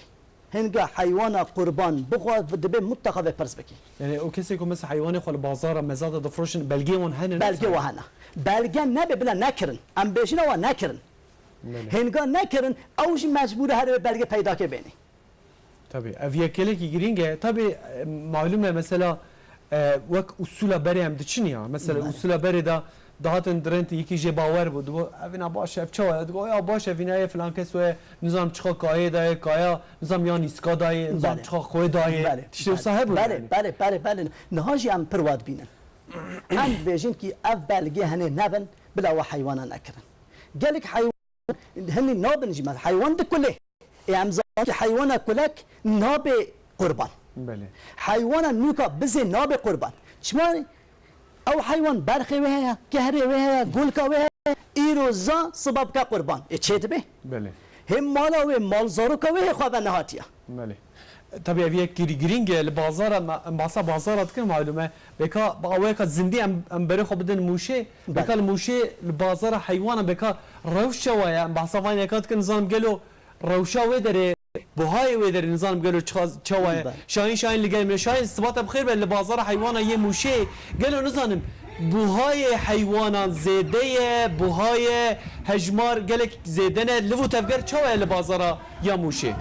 Hinga heywana qurban bixwe, dibe mutlaka vê pirs bikî. Yani o kesê ku mesela heywanê xwe li bazara mezada difroşin, belgeyê wan hene? Belge wa hene. Belge nebe bila nekirin. Em bêjin ewa nekirin. Belê. Hinga nekirin, ew jî mecbûr e her wê belge peydakê bênî. Tabii, ev yek gelekî girîng e. Tabii, e, malûm e mesela, e, wek usûla berê em diçin ya. Mesela usûla berê de dihatin dirênt yekî jê bawer bû. Digo, ev îna baş e, ev çawa ye? Digo, ya baş e, vîna ye filan kes we, nizam çiqa kayê dayê, kaya, nizam ya nîska dayê, nizam çiqa xwê dayê. Belê, tiştê wisa hebû belê, yani. Belê, belê, belê. Niha jî em pir wa dibînin. Em dibêjin kî ev belgê henê nebin, bila we heywana nekirin. Gelek heywan hinî nabin jî me, heywan dikulê. Ê em zanin ki heywana kulek nabe qurban. Belê. Heywana nûka bizê nabe qurban. Çima? Ew heywan berxê wê heye, kehrê wê heye, gulka wê heye, îro za siba bike qurban. Ê çê dibe? Belê. Hê mala wê, mal zaroka wê hê xwe ve nehatiye. Belê. Tabii ev yek girî-, girîng e, li bazara, em bahsa bazara dikin malûm e. Beka, ba aweka zindî em, em berê xwe bidin mûşê. Beka li mûşê, li bazara heywana beka rewş çawa ye? Em bahsa van yeka dikin, nizanim gelo rewşa wê derê, buhayê wê derê nizanim gelo çiqa-, çawa ye? Şahin, Şahin li gel me. Şahin, sibata bi xêr be, li bazara heywana yê mûşê. Gelo nizanim, buhayê heywanan zêde ye, buhayê hejmar gelek zêde ne, liv û tevger çawa ye li bazara ya mûşê?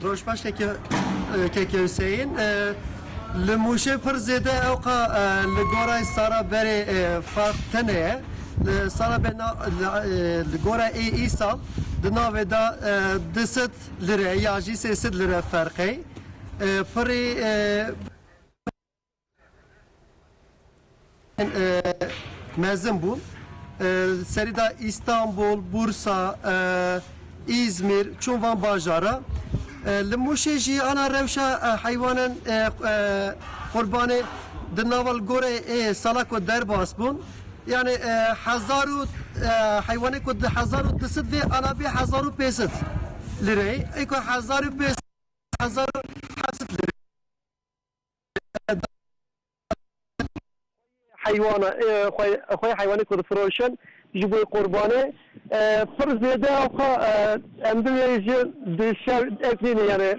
Roj baş keke, e, keke Hüseyin. E, li Mûşê pir zêde ewqa, e, li gorayê sara berê, e, farq tene ye. Li sara be na, li, e, li gora ê îsal di navê de, e, du sed lire ya jî sê sed lire ferqey. E, pirî, e, e, mezin bûn. E, serî de Îstanbul, Bursa, e, Îzmîr, çûn van bajara. E, li Mûşê jî ana rewşa, e, heywanan, e, e, qurbanê di nava li gorê ê sala ku derbas bûn. Yani, e, hezar û, e, heywanê ku di hezar û du sed vê ana bê hezar û pênc sed lireyê. Ê ku hezar û pênc sed, hezar û heft sed lireyê. Heywana, e, xwe, xwe heywanê ku difiroşin ji bo qurbanê, e, pir zêde ewqa, e, em dibêjin di şev ev nîne, yani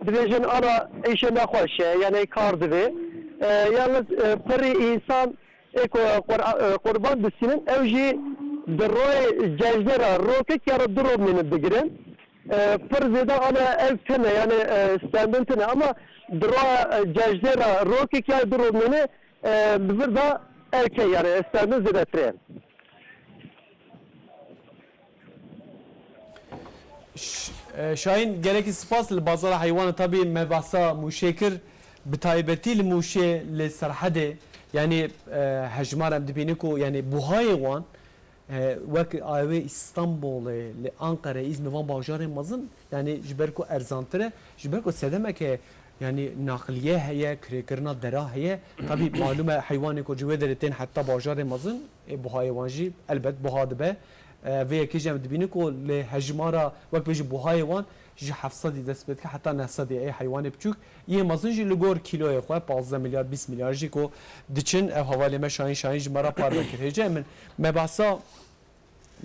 dibêjin ana îşê nexweş e, yani kar divê. E, yalnız, e, pirî însan ê ku qur-, e, qurban distînin, ew jî di royê cejnê re rokek ya re du rok mînin digirin. E, pir zêde ana ev tune, yani, e, stendin tune, ama di roya, e, cejnê re rokek ya du rok mîne, e, bi vir de erkey, yani, stendin zêdetir e. Ş-, e, Şahin, gelekî spas. Li bazara heywana tabî me behsa Mûşê kir. Bi taybetî li Mûşê, li Serhedê, yanî, e, hejmar em dibînin ku, yanî, buhayê wan, e, wek awê Îstanbulê, li Anqere, Îzmir, van bajarên mezin, yanî, ji ber ku erzantir e, ji ber ku sedemeke, yanî, naqliye heye, kirêkirina dera heye. Tabî, malûm e, heywanê ku ji wê derê tên heta bajarê mezin, ê, buhayê wan jî elbet buha dibe. E, vê yekê jî em dibînin ku li hejmara, wek bêjî, buhayê wan ji heft sedî dest pê dike heta neh sedî ê heywanê biçûk. Yê mezin jî li gor kîloyê xwe, pazdeh milyar, bîst milyar jî ku diçin, ev hevalê me Şahin Şahin ji me re parve kir. Hêja min, me behsa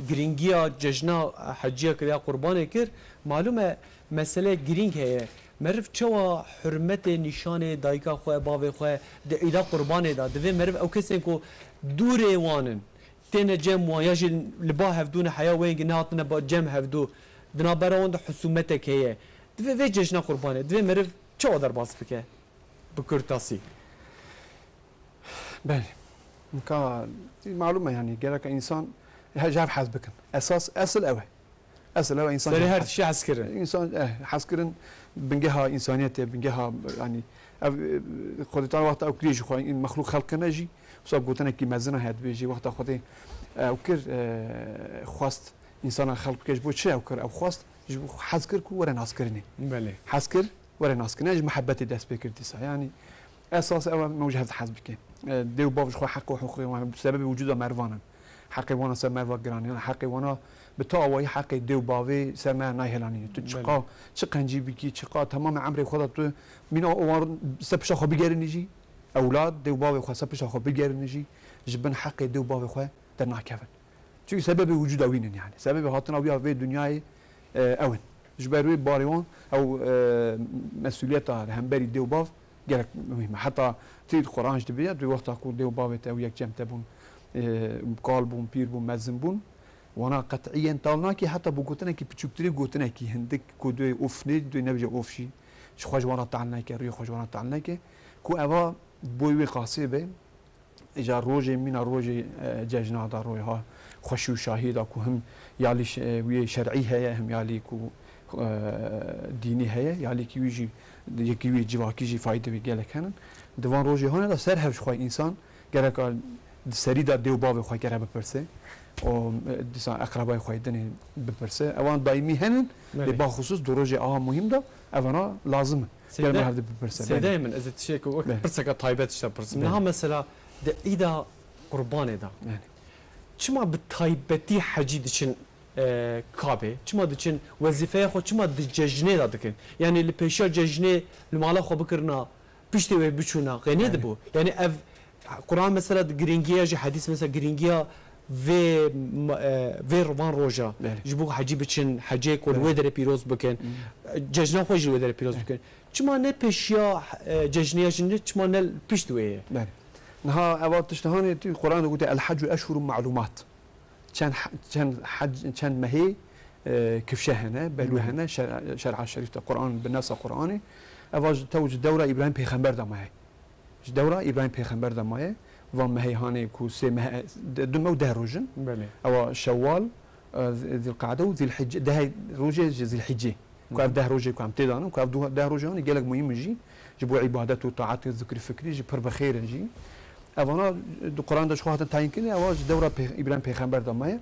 girîngiya cejna heciya kir ya qurbanê kir. Malûm e, mesele girîng heye. Meriv çawa hurmetê nîşanê dayika xwe, bavê xwe di îda qurbanê de divê? Meriv ew kesên ku dûrê wan in, têne cem wan ya jî li ba hevdû ne, heya wê yekê nehatine ba cem hevdû, di navbera wan de husûmetek heye. Divê vê cejna qurbanê, divê meriv çawa derbas bike? Bi kurtasî. Belê. Nika malûm e, yanî gereke însan he-, ji hev hez bikin. Esas, esil ew e. Esel ew însan Serê her tiştî hezkirin. Însan, eh, hezkirin bingeha însaniyetê, bingeha, yanî, ev, eh, Xwedê Teala wexta ew kirî ji xwe, mexlûq xelq kirine jî, wisa gotinekî mezin a heye dibêjî, wexta Xwedê, eh, ew kir, eh, xwest, însana xelq bike, ji bo çi ew kir? Ew xwest, ji bo hez kir ku were naskirinê. Belê. Hez kir, were naskirinê, ji muhebbetê dest pê kir dîsa. Yanî, esas ew e, me ji hev hez bike. E, dê û bav ji xwe heq û hiqûqê wan, sebebê wicûda mervan in. Heqê wana ser merva giran e. Yanî, heqê wana bi tu awayî heqê dê û bavê ser me nayê helanînê. Tu Belê. çiqa, çi qencî bikî, çiqa temamê emrê xwe de tu mîna wan ser pişa xwe bigerînî jî, ewlad, dê û bavê xwe ser pişa xwe bigerînî jî, ji bin heqê dê û bavê xwe dernakevin. Çimkî sebebê wicûda wî nin yanî. Sebebê hatina wî ya vê dinyayê, e, ew in. Ji ber wê barê wan ew, e, mesûliyeta li hemberî dê û bav gelek muhîm e. Heta tî Quran jî dibêje, di wexta ku dê û bavê te ew yek cem te bûn, e, kal bûn, pîr bûn, mezin bûn, wana qet'iyen tal nake, heta bi gotinekî piçûktirî, gotinekî hindik ku dê of nê, dê nebêje of jî. Ji xwe ji wan re tehl neke, rûyê xwe ji wan re tehl neke. Ku eva boy wê qasê be, Îja rojê mîna rojê, e, cejna da, rojê ha xweşî û şahiyê da ku him yalî ş-, e, wî şer'î heye, him yalî ku, e, dînî heye, yalîkî wî jî, yekî wî civakî jî fayde wî gelek henin. Di van rojê hane de ser hev ji xwe însan gereka di serî de dê û bavê xwe gere bipirse û, e, dîsa eqrebayê xwe yê dinê bipirse. Ewan daîmî henin, Belê. lê baxusus di rojê aha muhîm de evana lazim in. Seyda, Gel me hev di bipirse. Seyda Belê. min, ez ê tiştek wek Belê. pirseka taybet ji te pirsim. Belê. Niha mesela di îda Qurbanê de Belê. çima bi taybetî hecî diçin, e, Kabê? Çima diçin wezîfeya xwe, çima di cejnê de dikin? Yanî li pêşiya cejnê li mala xwe bikirina, piştî wê biçûna, qê Belê. nedibû. Yanî ev Quran mesela di giringiya jî, hedîs mesela giringiya vê, e, vê van roja Belê. ji bo hecî biçin, hecê ku li Belê. wê derê pîroz bikin, Hı. cejna xwe jî li wê derê pîroz Belê. bikin. Çima ne pêşiya, e, cejniya jî ne, çima ne pişt wê ye? Belê. Niha eva tişt hanê tu Quran de gote, "El heccu eşhurun ma'lumat." Çend he-, çend hec, çend mehê, e, kifşe hene, belû Hı. hene, şer-, şer'a şerîf de Quran, bi nesa Quranê. Eva ji tew ji dewra Îbrahîm Pêxember de maye. Ji dewra Îbrahîm Pêxember de maye. Van mehê hanê ku sê meh, de-, du meh û deh roj in. Belê. Ewa Şewwal, e, Zî-, Zîlqe'de û Zîlhicce, deh rojê ji Zîlhiccê. Ku ev deh rojê ku em tê de ne, ku ev du, deh rojê hane gelek muhîm in jî. Ji bo îbadet û taet û zikr fikrî jî pir bi xêr in jî. Evana di Quran de ji xwe hatin tayîn kirin, ewa ji dewra Pê-, Îbrahîm Pêxember de maye.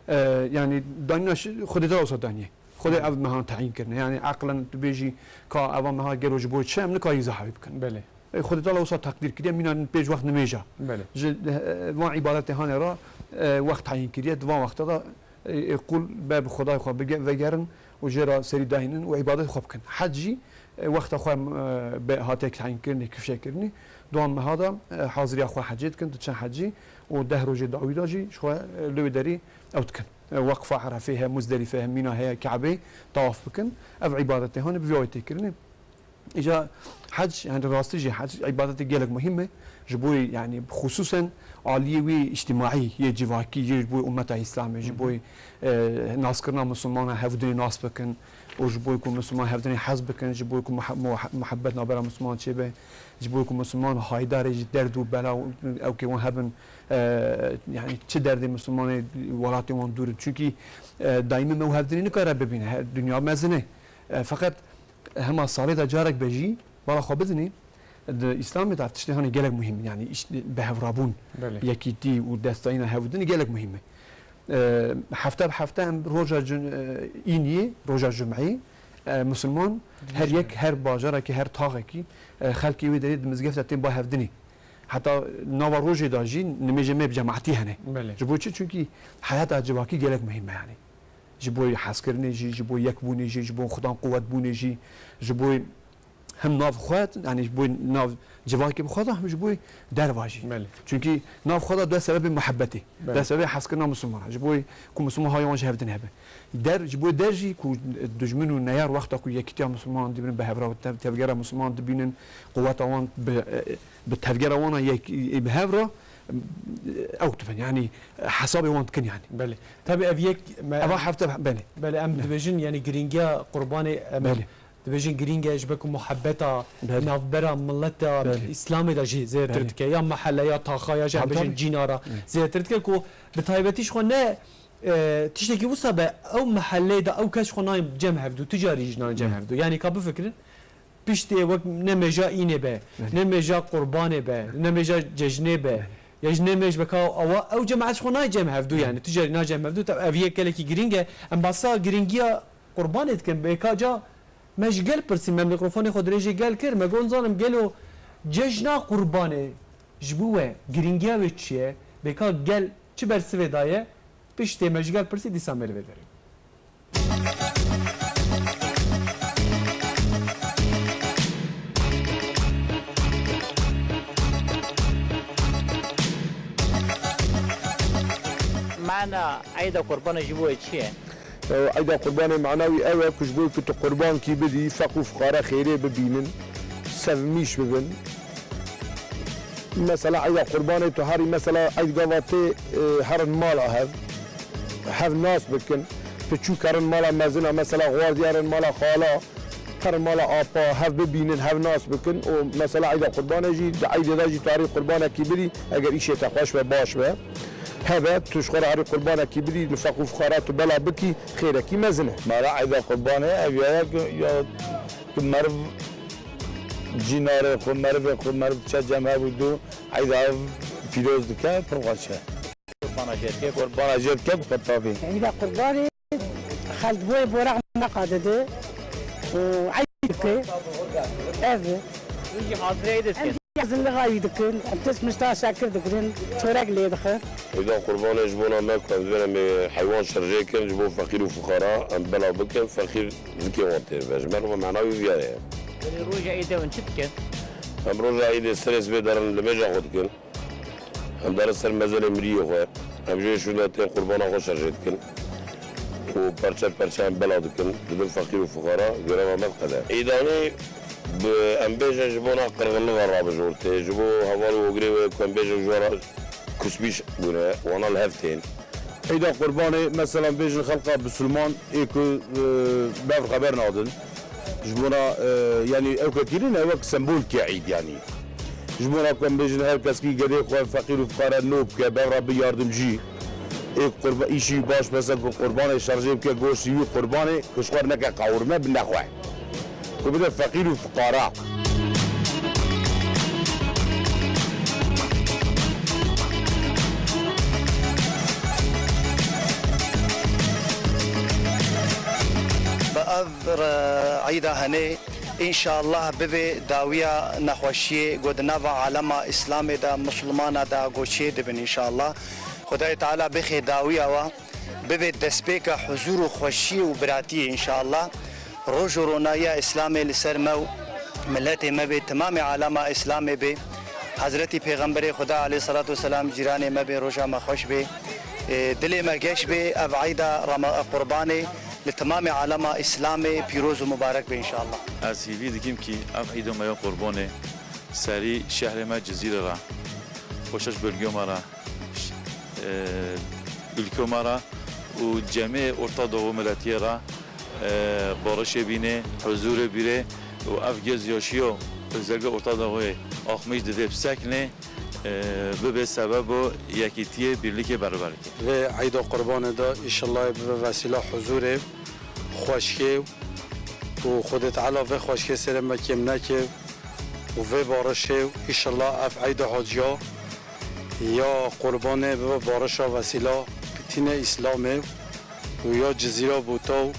E, yanî danîna şi-, Xwedê de wisa danîye. Xwedê ev mehan tayîn kirine. Yanî eqlen tu bêjî ka eva meha gelo ji bo çi, em nikarî izahê bikin. Belê. E, Xwedê Teala wisa teqdîr kiriye, mîna pêş wext nimêja. Belê. Ji, e, van îbadetê hanê re, e, wext tayîn kiriye, di van wexta de, e, e, qul be bi Xwedayê xwe bige-, vegerin û jê re serî dayînin û îbadetê xwe bikin. Hec jî, e, wexta xwe, e, be hatek tayîn kirinê, kifşe kirinê, di wan meha de, e, haziriya xwe hecê dikin, diçin hecî û deh rojê dawî de jî ji xwe, e, li wê derî ew dikin. E, Weqfa Erefê heye, Muzdelîfe heye, Mîna heye, Ke'bê tawaf bikin. Ev îbadetê hanê bi vî awê tê kirinê. Îca hec, yanî rastî jî hec îbadetê gelek muhîm e. Ji bo, yanî xusûsen aliyê wî îctîmaî, yê civakî, yê ji bo ummeta Îslamê, ji bo, Hı hı. e, naskirina misilmana hevdinê nas bikin û ji bo ku misilman hevdinê hez bikin, ji bo ku muhe-, muhe-, muhebbet navbera misilman çêbe, ji bo ku misilman haydarê ji derd û bela û ew kê wan hebin, e, yanî çi derdê misilmanê welatê wan dûr in. Çunkî, e, daîmî me û hevdinê nikare bibîne. He, dinya mezin e. E, feqet Hema salê de carek be jî bala xwe bidinê. Di Îslamê de ev tiştê hanê gelek muhîm in. Yanî îş-, bi hevrabûn, Belê. yekîtî û destdayîna hevdinê gelek muhîm e. E, hefte bi hefte em roja cun-, e, îniyê, roja cumeyê, e, misilman her Dijî yek, me. her bajarekî, her taxekî, e, xelkê wê derê di mizgefta tên ba hevdinê. Heta nava rojê de jî nimêjê me bi cemaetî hene. Belê. Ji bo çi? Çunkî heyata civakî gelek muhîm e yanî. Ji bo hezkirinê jî, ji bo yekbûnê jî, ji bo xudan quwetbûnê jî, ji bo hem nav xwe, yanî ji bo nav civakê bi xwe de, hem ji bo derva jî. Belê. Çunkî nav xwe de du sebebê muhebbetê, Belê. du sebebê hezkirina misilmana. Ji bo ku misilman hayê wan ji hevdin hebe. Der, ji bo der jî ku dijmin û neyar wexta ku yekîtiya misilmanan dibînin bi hev re, tev-, tevgera misilmanan dibînin, quweta wan bi, e, bi tevgera wana yek, e, bi hev re, e, ew dibin. Yanî hesabê wan dikin yanî. Belê. Tabii ev yek me Eva hefte, belê. Belê, em Ne. dibêjin, yanî girîngiya qurbanê, em Belê. dibêjin girîng e ji ber ku muhebbeta Belê. navbera mileta Belê. Îslamê de jî zêdetir Belê. dike. Ya mehele, ya taxa, ya jî em Tabii, bêjin tabii. cîna re Belê. zêdetir dike ku bi taybetî ji xwe ne, E, tiştekî wisa be, ew mehelleyê de ew kes xwe nayên cem hevdû, tu carî jî nayên cem hevdû. Yanî ka bifikirin, piştê wek ne mêja înê be, ne mêja qurbanê be, ne mêja cejnê be, ya jî ne mêj be ka awa, ew cemaet ji xwe nayê cem hevdû, yanî tu carî nayê cem hevdû, te-, ev yek gelekî girîng e. Em behsa girîngiya qurbanê dikin, bêka ca me ji gel pirsî, me mîkrofonê xwe dirêjê gel kir, me got, nizanim gelo cejna qurbanê ji bo we girîngiya wê çi ye, bêka gel çi bersivê daye, piştê me ji gel pirsî dîsa me li vê derê. Mana Eyda Qurbanê ji bo we çi ye? Eyda Qurbanê mana wî ew e ku ji bo ku tu qurbankî bidî, feq û fiqara xêrê bibînin, sevmîş bibin. Mesela eyda qurbanê tu herî mesela eyd gava tê, e, herin mala hev, hev nas bikin. Tu çûk herin mala mezina, mesela xwardiya herin mala xala, herin mala apa, hev bibînin, hev nas bikin. Û mesela eyda qurbanê jî, di eydê de jî tu herî qurbanekî bidî, eger îşê te xweş be, baş be, hebe, tu ji xwe re herî qurbanekî bidî, li feq û fiqara tu bela bikî, xêrekî mezin e. Mala eyda qurbanê ev ya, ya, ya ku meriv cînarê xwe, merivê xwe, meriv diçe cem hev û du, eyda ev pîroz dike, pir xweş e. Qurbana jê dike. Qurbana jê dike, bi xwe tabî. Eyda qurbanê xelk boyê boraq neqadide û eyd dike. Ev. Hûn jî hazirê eydê dikin? Em jî hazirliğa wî dikin. Em tişt mişta şekir digirin, çorek lê dixin. Eyda qurbanê ji bona me ku em divên em ê heywan şerjê kin, ji bo feqîr û fuqara em bela bikin, feqîr zikê wan têr be. Ji me re mena wî viyarê ye. Belê roja eydê hûn çi dikin? Em roja eydê serê sibê derin limêja xwe dikin. Em derin ser mezelê miriyê xwe. Em ji wê şûnde tên qurbana xwe şerjê dikin. Û perçe perçe em bela dikin. Didin feqîr û fuqara, göreva me diqede. Eydanê bi, em bêjin ji bona qirxinlixa rabijortê, ji bo heval û ogirê wê ku em bêjin ji wan re kusmîş bûne, wana li hev tên. Eyda Qurbanê, meselan, bêjin xelqa bisilman ê ku, e, bev xeber nadin. Ji bona, e, yanî ew kekî nîne, wek sembolkê eyd yanî. Ji bona ku em bêjin her keskî gedê xwe feqîr û fiqara nû bike, bev re bi yardimcî. Ê qurba-, îşî baş mesela ku qurbanê şerjê bike, goştî wî qurbanê ku ji xwe neke qawirme bi nexwe. Ku bide feqîr û fiqara. Bi ev re-, eyda henê, înşallah bivê dawiya nexweşiyê ku di nava alema Îslamê de, Misilmana de goçiyê dibin înşallah. Xwedayê Teala bixê dawiya we. Bibê destpêka huzûr û xweşiyê û biratiyê înşallah. Roj û ronayiya Îslamê li ser me û miletê me bê, timamê alema Îslamê bê. Hezretî Pêxemberê Xuda aleyhisselatu vesselam cîranê me bê, roja me xweş bê. Ê, dilê me geş bê, ev eyda Rama-, Qurbanê li timamê alema Îslamê pîroz û mibarek bê înşallah. Ez hîvî dikim kî ev eyda me ya Qurbanê serî şehrê me Cizîrê re, xweşa ji bölgê me re, e, ülke me re û cemê Orta Doğu miletiyê re, e, barişê bînê, huzûrê bîrê û ev gözyaşiyo özellikle Orta Doğuyê axmîş didê biseknê, e, bibe sebebo yekîtiyê, birlikê, beraberlikê. Vê eyda qurbanê de înşallah bibe vesîla huzûrê, xweşkê û Xwedê Teala vê xweşkê serê me kêm neke û vê barişê û înşallah ev eyda haciya ya qurbanê bibe barişa vesîla bi tînê Îslamê û ya Cizîra Bûta û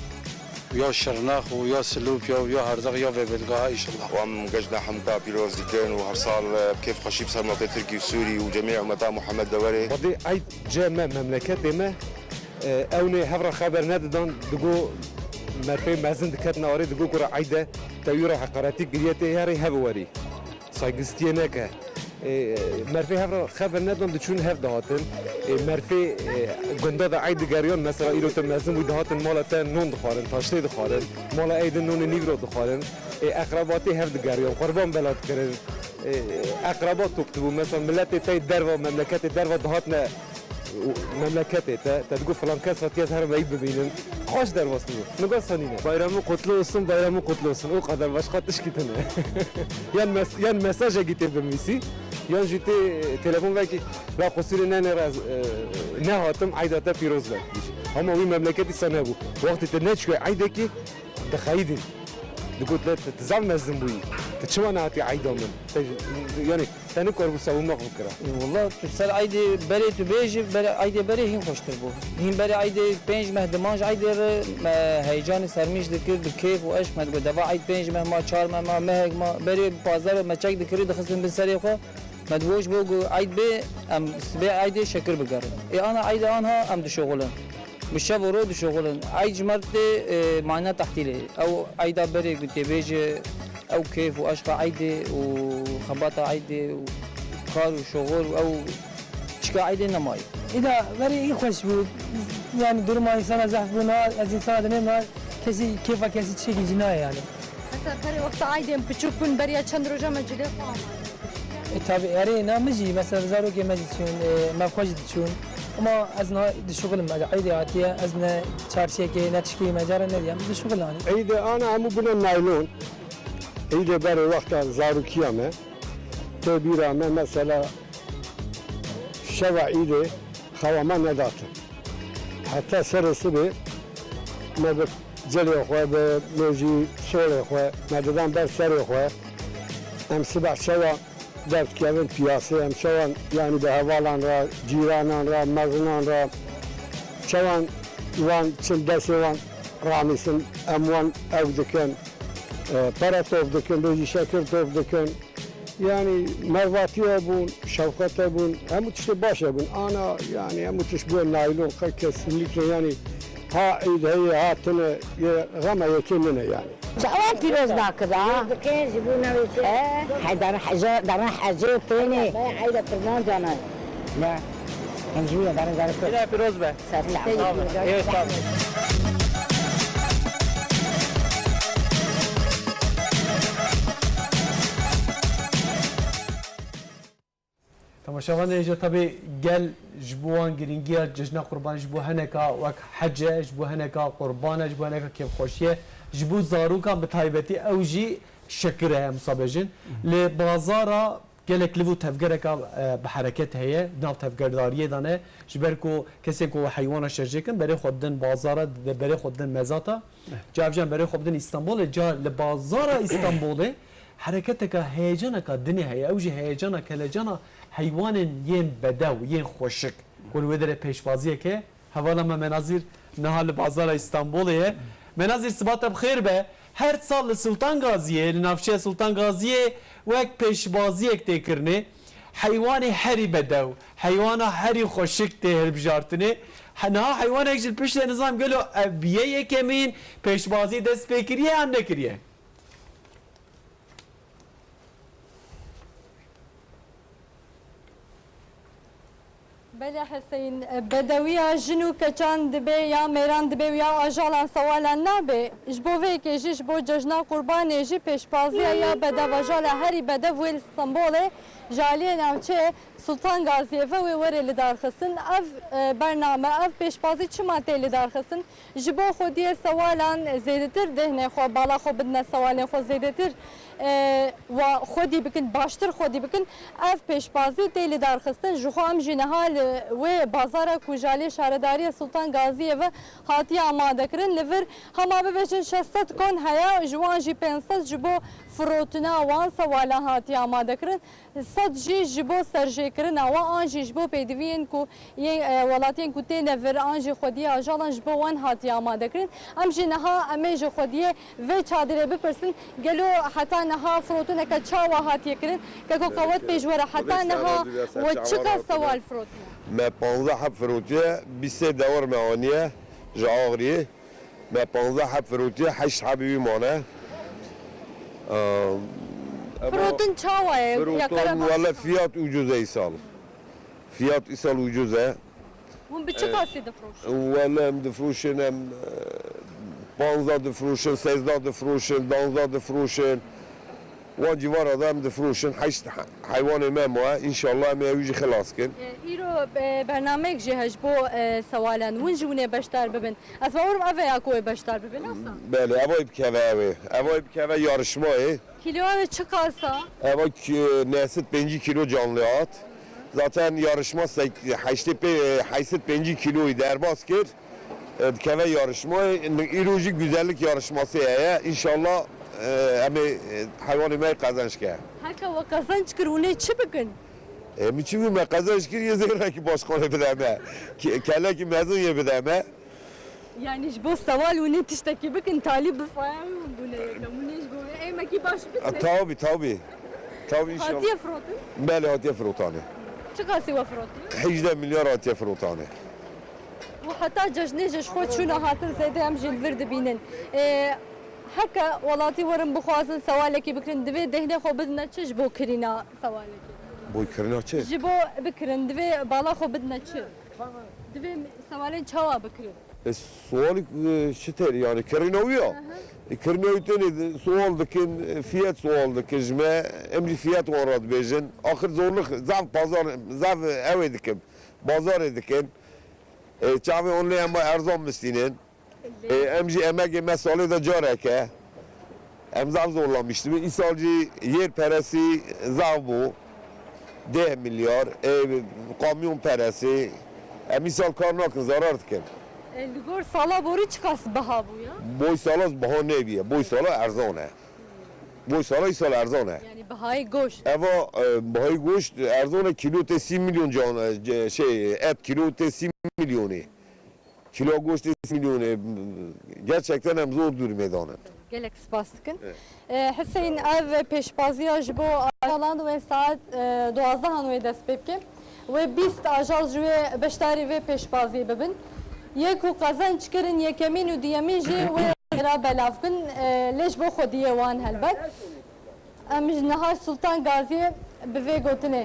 ya Şirnex û ya Silûpya û ya Herzex ya vê bilgeha înşallah. Wan geşna hemka pîroz dikin û her sal, e, bi kêfxweşî bi ser miletê Tirkî û Sûrî û cemî ummeta Muhammed de were. Xwedê eyd cem me memleketê me, e, ewnê hev re xeber nedidan, digo merfê mezin diketin arê, digo ku re eyde te wî re heqaretî kiriye tê herî hev werî. Saygistiyê neke. Ê, merfê hev re xeber nedan diçûn hev dihatin. Ê, merfê, ê, gunda de eyd digeriyan, mesela îro te mezin bû dihatin mala te non dixwarin, taştê dixwarin, mala eydin nonê nîvro dixwarin. Ê, eqrebatê hev digeriyan, qurban bela dikirin. Ê, eqrebat top dibû, mesela miletê te derva, memleketê derva dihatine û memleketê te, te digot filan kes hatiye ez herim eyî bibînim. Xweş derbas dibû. Nigar sanîne. Bayramı kutlu olsun, bayramı kutlu olsun. O kadar başka tişkî tune. Yan mes-, yan mesajekî tê bimîsî, yan jî tê telefon vekî, la qusûrê nenêre ez, e, nehatim, eyda te pîroz be. Hema wî memleketî se nebû. Wextê te neçûye eydekî, dixeyidîn. Digot, "Le, te, te zaf mezin bûyî. Te çima nehatî eyda min?" Te, yanî, te nikarbû savunma xwe bikira. Wala, tu ser eydê berê tu bêjî, berê, eydê berê hîn xweştir bû. Hîn berê eydê pênc meh diman ji eydê re me heyecanê sermîş dikir, bi kêf û eşq me digot, "Deva eyd pênc meh ma, çar meh ma, mehek ma." Berê bi pazdeh re me çek dikirî, dixistin bin serê xwe. Me digot ji bo ku eyd bê, em sibê eydê şekir bigerin. Ê ana eydê anha em dişuxulin. Bi şev û roj dişuxulin. Eyd ji me re tê, e, mana tehtîlê. Ew eyda berê ku tê bêje, ew kêf û eşqa eydê û xebata eydê û kar û şuxul û ew çika eydê nemaye. Îda berê î xweş bû. Yani duruma insana zehf bû, na ez insana dinêm, na kesî kêfa kesî tiştekî jî nayê yani. Mesela berê wexta eydên piçûk bûn, beriya çend roja me cilê xwe amade. E, tabi, erê, na min jî, mesela, zarokê me jî diçûn, e, me xwe jî diçûn. Ama ez niha dişuxilim, eger eydê hatiye, ez ne çarşiyekê, ne tişkî me cara nediyem, dişuxil anî. Eydê ana hemû bûne naylon. Eydê berê wexta zarokiya me, tê bîra me, mesela, şeva eydê xewa me nedatin. Heta serê sibê me bi cilê xwe, bi nêjî solê xwe, me didan ber serê xwe. Em sibeh şewa derdikevin piyasê, em şewan, yanî bi hevalan re, cîranan re, mezinan re, şewan wan çin destê wan ranîsin, em wan ew dikin, e, pere top dikin, bêjî şekir top dikin. Yanî mervatiye bûn, şefqete bûn, hemû tiştê baş e bûn. Ana, yanî hemû tişt bûye naylon, qe kesinlikle, yanî ha îd heye, ha tune, yê xema yekê nine yanî. Çawan pîroz nakir ha? Dikên ji bo navê çi? E, he, dana hece, dana hece tênê. Eyda Kurban canan. Ne. Em ji wî ye, dana, dana kur. Eyda pîroz be. Ser çawan. Sağ ol. Eyvallah. Temaşevanên hêja, tabî gel ji bo wan girîngiya cejna Qurbanê ji bo heneka wek hec e, ji bo heneka qurban e, ji bo heneka kêfxweşî ye, ji bo zarokan bi taybetî ew jî şekir e, em wisa bêjin. Li bazara gelek liv û tevgereka, e, bi hereket heye, nav tevgerdariyê de ne, ji ber ku kesên ku heywana şerjê kin, berê xwe didin bazara, berê xwe didin mezata. Ca ev jî em berê xwe bidin Îstanbulê, ca li bazara Îstanbulê hereketeka, heyecaneka dinê heye. Ew jî heyecana, kelecana heywanên yên bedew, yên xweşik. Ku li wê derê pêşbaziyeke hevala me Menazîr niha li bazara Îstanbulê ye. Menazîr, siba te bi xêr be. Her sal li Sultan Gaziyê, li navçeya Sultan Gaziyê wek pêşbaziyek tê kirinê. Heywanê herî bedew, heywana herî xweşik tê hilbijartinê. He, niha heywanek jî li pişt de, nizam gelo ev biye yekemîn pêşbazî dest pê kiriye yan nekiriye? Belê Heseyîn, bedewiya jin û keçan dibe ya mêran dibe û ya ajalan sewalan nabe. Ji bo vê yekê jî ji bo cejna Qurbanê jî pêşbaziya ya bedev, ajala herî bedev wê li Stenbolê ji aliyê navçeyê Sultan Gaziyê ve wê were lidarxistin. Ev, e, bername, ev pêşbazî çima tê lidarxistin? Ji bo xwediyê sewalan zêdetir dêhnê xwe, bala xwe bidine sewalên xwe zêdetir, e, wa xwedî bikin, baştir xwedî bikin. Ev pêşbazî tê lidarxistin. Ji xwe em jî niha li wê bazara ku ji aliyê Şaredariyê Sultan Gaziyê ve hatiye amadekirin, li vir hema bibêjin şeş sed kon heye, ji wan jî pênc sed ji bo firotina wan sewalan hatiye amadekirin. Sed jî ji bo serjêkirina wan an jî ji bo pêdiviyên ku yên, e, welatiyên ku têne vir an jî xwediyê ajalan ji bo wan hatiye amadekirin. Em jî niha em ê ji xwediyê vê çadirê bipirsin, gelo heta niha firotineke çawa hatiye kirin? Keko Qewet pêş were, heta niha we çiqas sewal firotine? Me panzdeh heb firotiye, bîst sê dewar me aniye ji Axriyê. Me panzdeh heb firotiye, heşt hebî wî mane. Ehm, Firotin çawa ye? Ya Firotin, kerema. Wele fiyat ucuz e îsal. Fiyat îsal ucuz e. Hûn bi çi, e, qasî difroşin? Wele em difroşin, em, e, panzdeh difroşin, sêzdeh difroşin, danzdeh difroşin. Wan cîvara de em difroşin, heşt he-, heywanê me maye. Înşallah em ê ew jî xilas kin. E, îro, e, bernameyek jî heye ji bo, e, sewalan. Hûn jî hûn ê beşdar bibin. Ez bawer im ev e ya ku wê beşdar bibin, wisa? Belê, ev ay bikeve ew ê. Ev ay bikeve yarışma ê. Kîloya wê çiqas e? Ev ay ki-, neh sed pêncî kîlo canlı at. Zaten yarışma sek-, heştê pê-, heyt sed pêncî kîloyî derbas kir. E, dikeve yarışmayê, îro jî güzellik yarışması heye. Înşallah, e, em ê, e, heywanê me qezenç ke. Heke we qezenç kir, hûn ê çi bikin? E, min çi bû me qezenç kir, yê zêrekî başkanê bide me. Ke-, kelekî mezin yê bide me. Yani ji bo sewal hûn ê tiştekî bikin, talî bi faya wî hûn bûne yekem. Hûn ê ji bo wê eymekî baş E, bikin. Tabi, tabi. Tabi înşallah. Hatiye firotin? Belê, hatiye firotanê. Çiqasî we firotiye? Hejdeh milyar hatiye firotanê. Û heta cejnê ji xwe çûna hatin zêde em jî li vir dibînin. Ê, heke welatî werin bixwazin sewalekî bikirin, divê dehnê xwe bidine çi ji bo kirîna sewalekê? Bo kirina çi? Ji bo bikirin, divê bala xwe bidine çi? Divê sewalên çawa bikirin? E, sualî, e, çi têr, yani kirina wî ya? Hı hı. E, kirina wî tenê sual dikin, e, fiyet sual dikin ji me. Em jî fiyet wan re dibêjin. Axir zorluk zaf pazar, zaf ew ê dikin. Bazarê dikin. E, çavê onlê em erzan mistînin. E, em jî emegê me salê de careke. Em zaf zorlamiştibin. Îsal jî yer peresi zaf bû. Deh milyar. E, kamyon peresi. Em îsal kar nakin, zarar dikin. E, li gor sala borî çiqas biha bû ya? Boy sala biha nebiye. Boy sala erzan e. Boy sala îsal erzan e. Yani bihayê goşt. Eva, e, bihayê goşt erzan e, kilo tê sî milyon can, e, ce-, şey, et kilo tê sî milyonê. Kilo goştê sî milyonê, gerçekten em zor durumê danin. Gelek spas dikin. Evet. E, Hüseyin, ev pêşbaziya ji bo ajalan wê saet, e, duwazdehan wê dest pê bike. Wê bîst ajal ji wê beşdarî vê pêşbaziyê bibin. Yê ku qezenç kirin yekemîn û duyemîn jî wê ra belav bin, e, lê ji bo xwediyê wan helbet. Em ji niha Sultan Gaziyê bi vê gotinê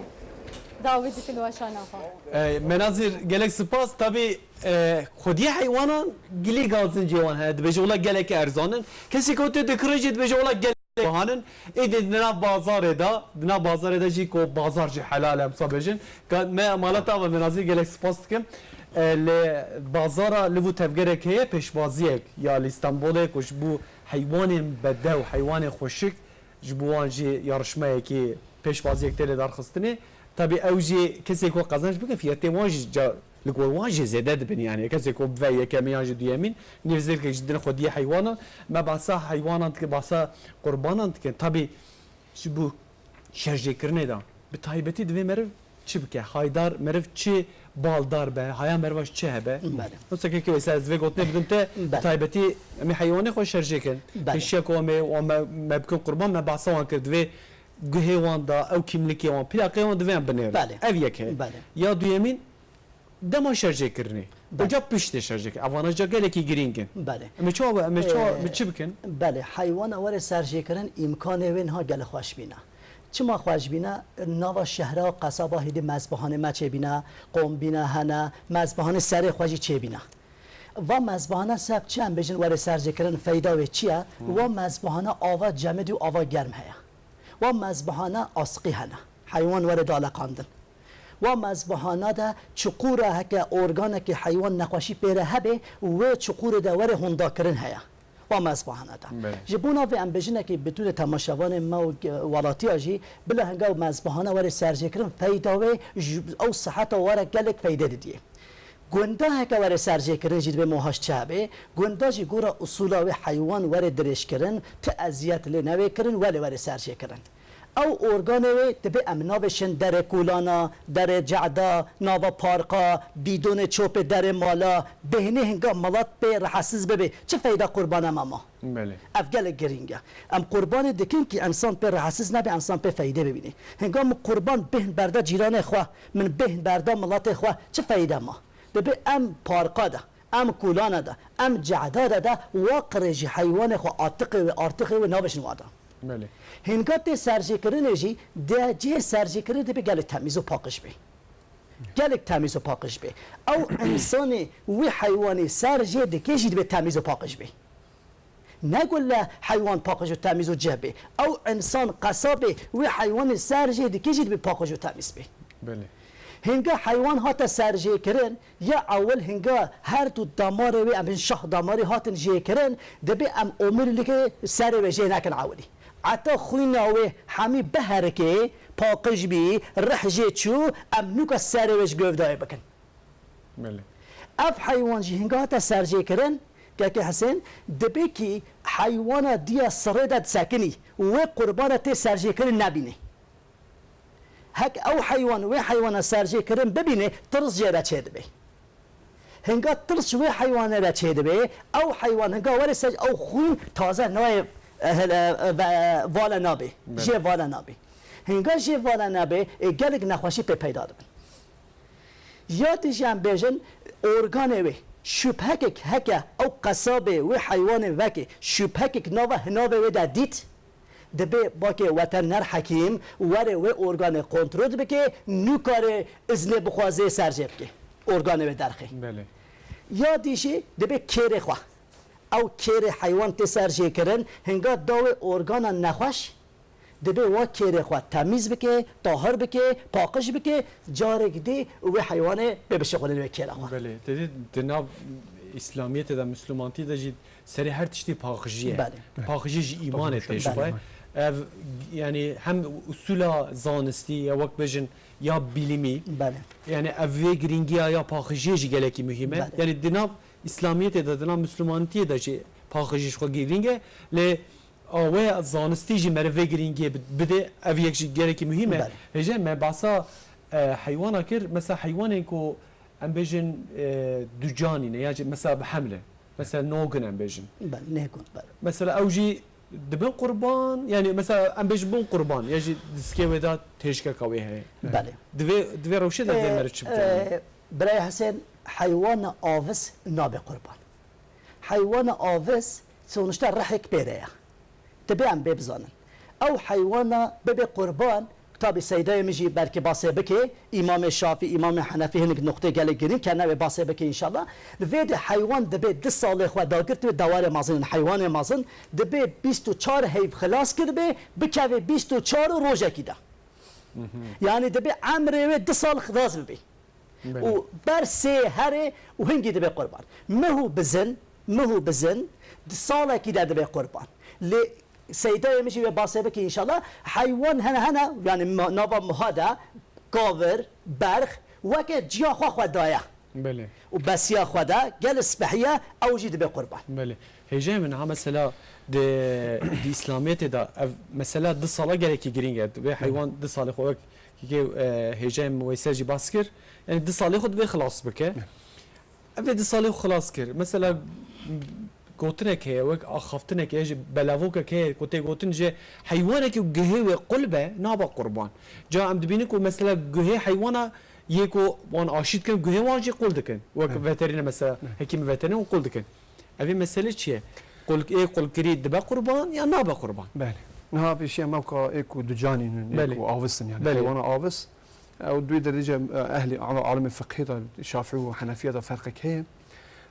dawî dikin weşana xwe. E, Menazîr, gelek spas. Tabî, e, xwediyê heywanan gilî gazincê wan heye. Dibêje wela gelek erzan in. Kesê ku tê dikire jî dibêje wela gelek bahan in. Êdî di nav bazarê de, di nav bazarê de jî ku bazar jî helal e, em sa bêjin. Ka-, me malata ve Menazîr gelek spas dikim. E, li bazara liv û tevgerek heye, pêşbaziyek ya li Stenbolê ku ji bo heywanên bedew, heywanên xweşik, ji bo wan jî yarışmeyekî pêşbaziyek tê lê darxistinê. Tabî ew jî kesê ku qezenc bike, fiyetê wan jî ca-, li gor wan jî zêde dibin. Yani kesê ku bive yekemîn yan jî duyemîn, nêvzêrkek ji din xwediyê heywanan, me behsa heywanan dikin, behsa qurbanan dikin. Tabî ji bo şerjêkirinê de bi taybetî divê meriv çi bike? Haydar meriv çi baldar be? Haya meriva çi hebe? Belê. Wisa kekê Veysel, ez vê gotinê bidim te, bi Belê. taybetî em ê heywanê xwe şerjê kin. Belê. Pêşiya ku em ê, em me, me bikin qurban, me behsa wan kir. Divê guhê wan da, ew kîmlikê wan, plaqê wan divê em binêrin. Belê. Ev yek e. Belê. Ya duyemîn, dema şerjêkirinê. Belê. Oca piştê şerjêkirin. Evana ca gelekî girîng in. Belê. Em ê çawa, em ê çawa, Ee, em ê çi bikin? Belê, heywana were serjêkirin îmkanê wê niha gelek xweş bîne. Çima xweş bîne? Nava şehra, qesaba hêdî mezbahanê me çêbîne, qombîne hene, mezbahanê serê xwe jî çêbîne. Va mezbahana seb çi em bêjin were serjêkirin, feyda wê çi ye? Hı. Va mezbahana ava cemidî û ava germ heye. Va mezbahana asqî hene. Heywan were daleqandin. Wa mezbahana de çiqûra heke organekî heywan nexweşî pê re hebe, wê çiqûrê de were hondakirin heye. Wa mezbahana de. Belê. Ji bona vê em bêjinekî bitûnê temaşevanê me û ge-, welatiya jî bila hinga mezbahana were serjêkirin feyda wê ji ew siheta were gelek feyde didiyê. Gunda heke were serjêkirin jî dibê mohaş çi hebe, gunda jî gora usûla wê heywan were dirêjkirin, ti eziyet lê newê kirin, welê were serjêkirin. Ew organê wê dibê em navêşin derê kulana, derê cehda, nava parka, bîdonê çopê derê mala, bêhnê hinga milat pê rehetsiz bibe, çi feyda qurbana me ma? Belê. Ev gelek girîng e. Em qurbanê dikin kî însan pê rehetsiz nebe, însan pê feyde bibîne. Hinga min qurban bêhn berda cîranê xwe, min bêhn berda milatê xwe, çi feyde ma? Dibê em parka de, em kulana de, em cehda de de, wa qirê jî heywanê xwe atiqê wê, artixê wê navêşin wa de. Belê. Hinga tê serjêkirinê jî, de cihê serjêkirinê dibê gelek temîz û paqij bê. Gelek temîz û paqij bê. Ew însanê wî heywanê serjê dike jî dibê temîz û paqij bê. Ne gulle heywan paqij û temîz û cih bê. Ew însan qesabê wî heywanê serjê dike jî dibê paqij û temîz bê. Belê. Hinga heywan hate serjêkirin, ya ewil hinga her du damarê wê, em bêjin şah damarê hatin jêkirin, dibê em omir like serê wê jê nekin ewilî. Heta xwîna wê hemî biherike, paqij bî, rih jê çû, em nûka serê wê ji govdayê bikin. Belê. Ev heywan jî hinga hate serjêkirin, kekê Hisên, dibê kî heywana diya sirê de disekinî û wê qurbana tê serjêkirin nebînê. Hek ew heywan wê heywana serjêkirin bibîne, tirs jê re çêdibe. Hinga tirs ji wê heywanê re çêdibe, ew heywan hinga were ser ew xwîn taze nayê, e, hele, e, ve-, vale nabe. Belê. Jê vale nabe. Hinga jê vale nabe, ê gelek nexweşî pê peyda dibin. Ya dî jî em bêjin, organê wê, şubhekek heke ew qesabê wê heywanê vekê, şubhekek nava hinavê wê de dît, dibê bakê weterner hekîm were wê organê kontrol bike, nûkarê iznê bixwazê serjê bike, organê wê derxê. Belê. Ya dî jî dibê kêrê xwe. Ew kêrê heywan tê serjêkirin, hinga da wê organa nexweş, dibê wa kêrê xwe temîz bike, tahir bike, paqij bike, carek dî wê heywanê bê bişixulin wê kêra xwe. Belê, te dî di nav Îslamiyetê de, Misilmantiyê de jî serê her tiştî paqijî ye. Belê. Paqijî ji îmanê tê ji xwe. Belê. Ev, yanî hem usula zanistî ya wek bêjin ya bilimî. Belê. Yanî ev vê giringiya ya paqijiyê jî gelekî muhîm e. Belê. Yanî di nav Îslamiyetê de, di nav Misilmantiyê de jî paqijî ji xwe girîng e. Lê a wê zanistî jî meriv vê girîngiyê bi-, bide, ev yek jî gelekî muhîm e. Belê. Hêje me behsa, e, heywana kir, mesela heywanên ku em bêjin, e, ducanî ne, ya jî mesela bi hemle, mesela nogin em bêjin. Belê, nêgund, belê. Mesela ew jî dibin qurban, yanî mesela em bêjin bin qurban, ya jî diskê wê de têşkeka wê heye. Belê. Di vê, di vê rewşê de dê meriv çi bike? E, e, Birayê Hisên, heywana avis nabe qurban. Heywana avis sonuçta rihek pê de ye. Dibê em bê bizanin. Ew heywana bibe qurban, tabî seydayê min jî belkî basê bike, Îmamê Şafî, Îmamê Henefî hinek nuqtê gelek girîng ke newê basê bike înşallah. Li vê de heywan dibê du salê xwe dagirtibê dewarê mezin, heywanê mezin, dibê bîst û çar heyv xilas kiribê, bikevê bîst û çar û rojekî de. Yanî dibê emrê wê du sal xilas bibê. Belê. Û ber sê herê û hingî dibe qurban. Mih û bizin, mih û bizin di salekî de dibe qurban. Lê seydayê min jî wê basê bike înşallah. Heywan hene hene, yanî ma-, nava miha de kavir, berx, weke ciya xwe xwe daye. Belê. Û besiya xwe de gel spihiye, ew jî dibe qurban. Belê. Hêjayê min, ha mesela di, di Îslamiyetê de ev mesela du sala gelekî girîng e. Vê heywan du salê xwe wek kê, e, hêjayê min Weysel jî bas kir. Yanî du salê xwe divê xilas bike. Ev ê du salê xwe xilas kir. Mesela gotinek heye, wek axaftinek heye, ji belavokek heye, ku tê gotin ji heywanekî guhê wê qul be, nabe qurban. Ca em dibînin ku mesela guhê heywana yê ku wan aşî dikin, guhê wan jî qul dikin. Wek veterîne mesela, hekîmê veterîne û qul dikin. Evê mesele çi ye? Qul, ê qulkirî dibe qurban ya nabe qurban? Belê. Niha pêşiya mewka ê ku ducanînin, ê ku avis in, yanî heywana avis. Ew duê derece, e, ehlî al-, alimê fiqhê de, Şafî û Henefiya de ferqek heye.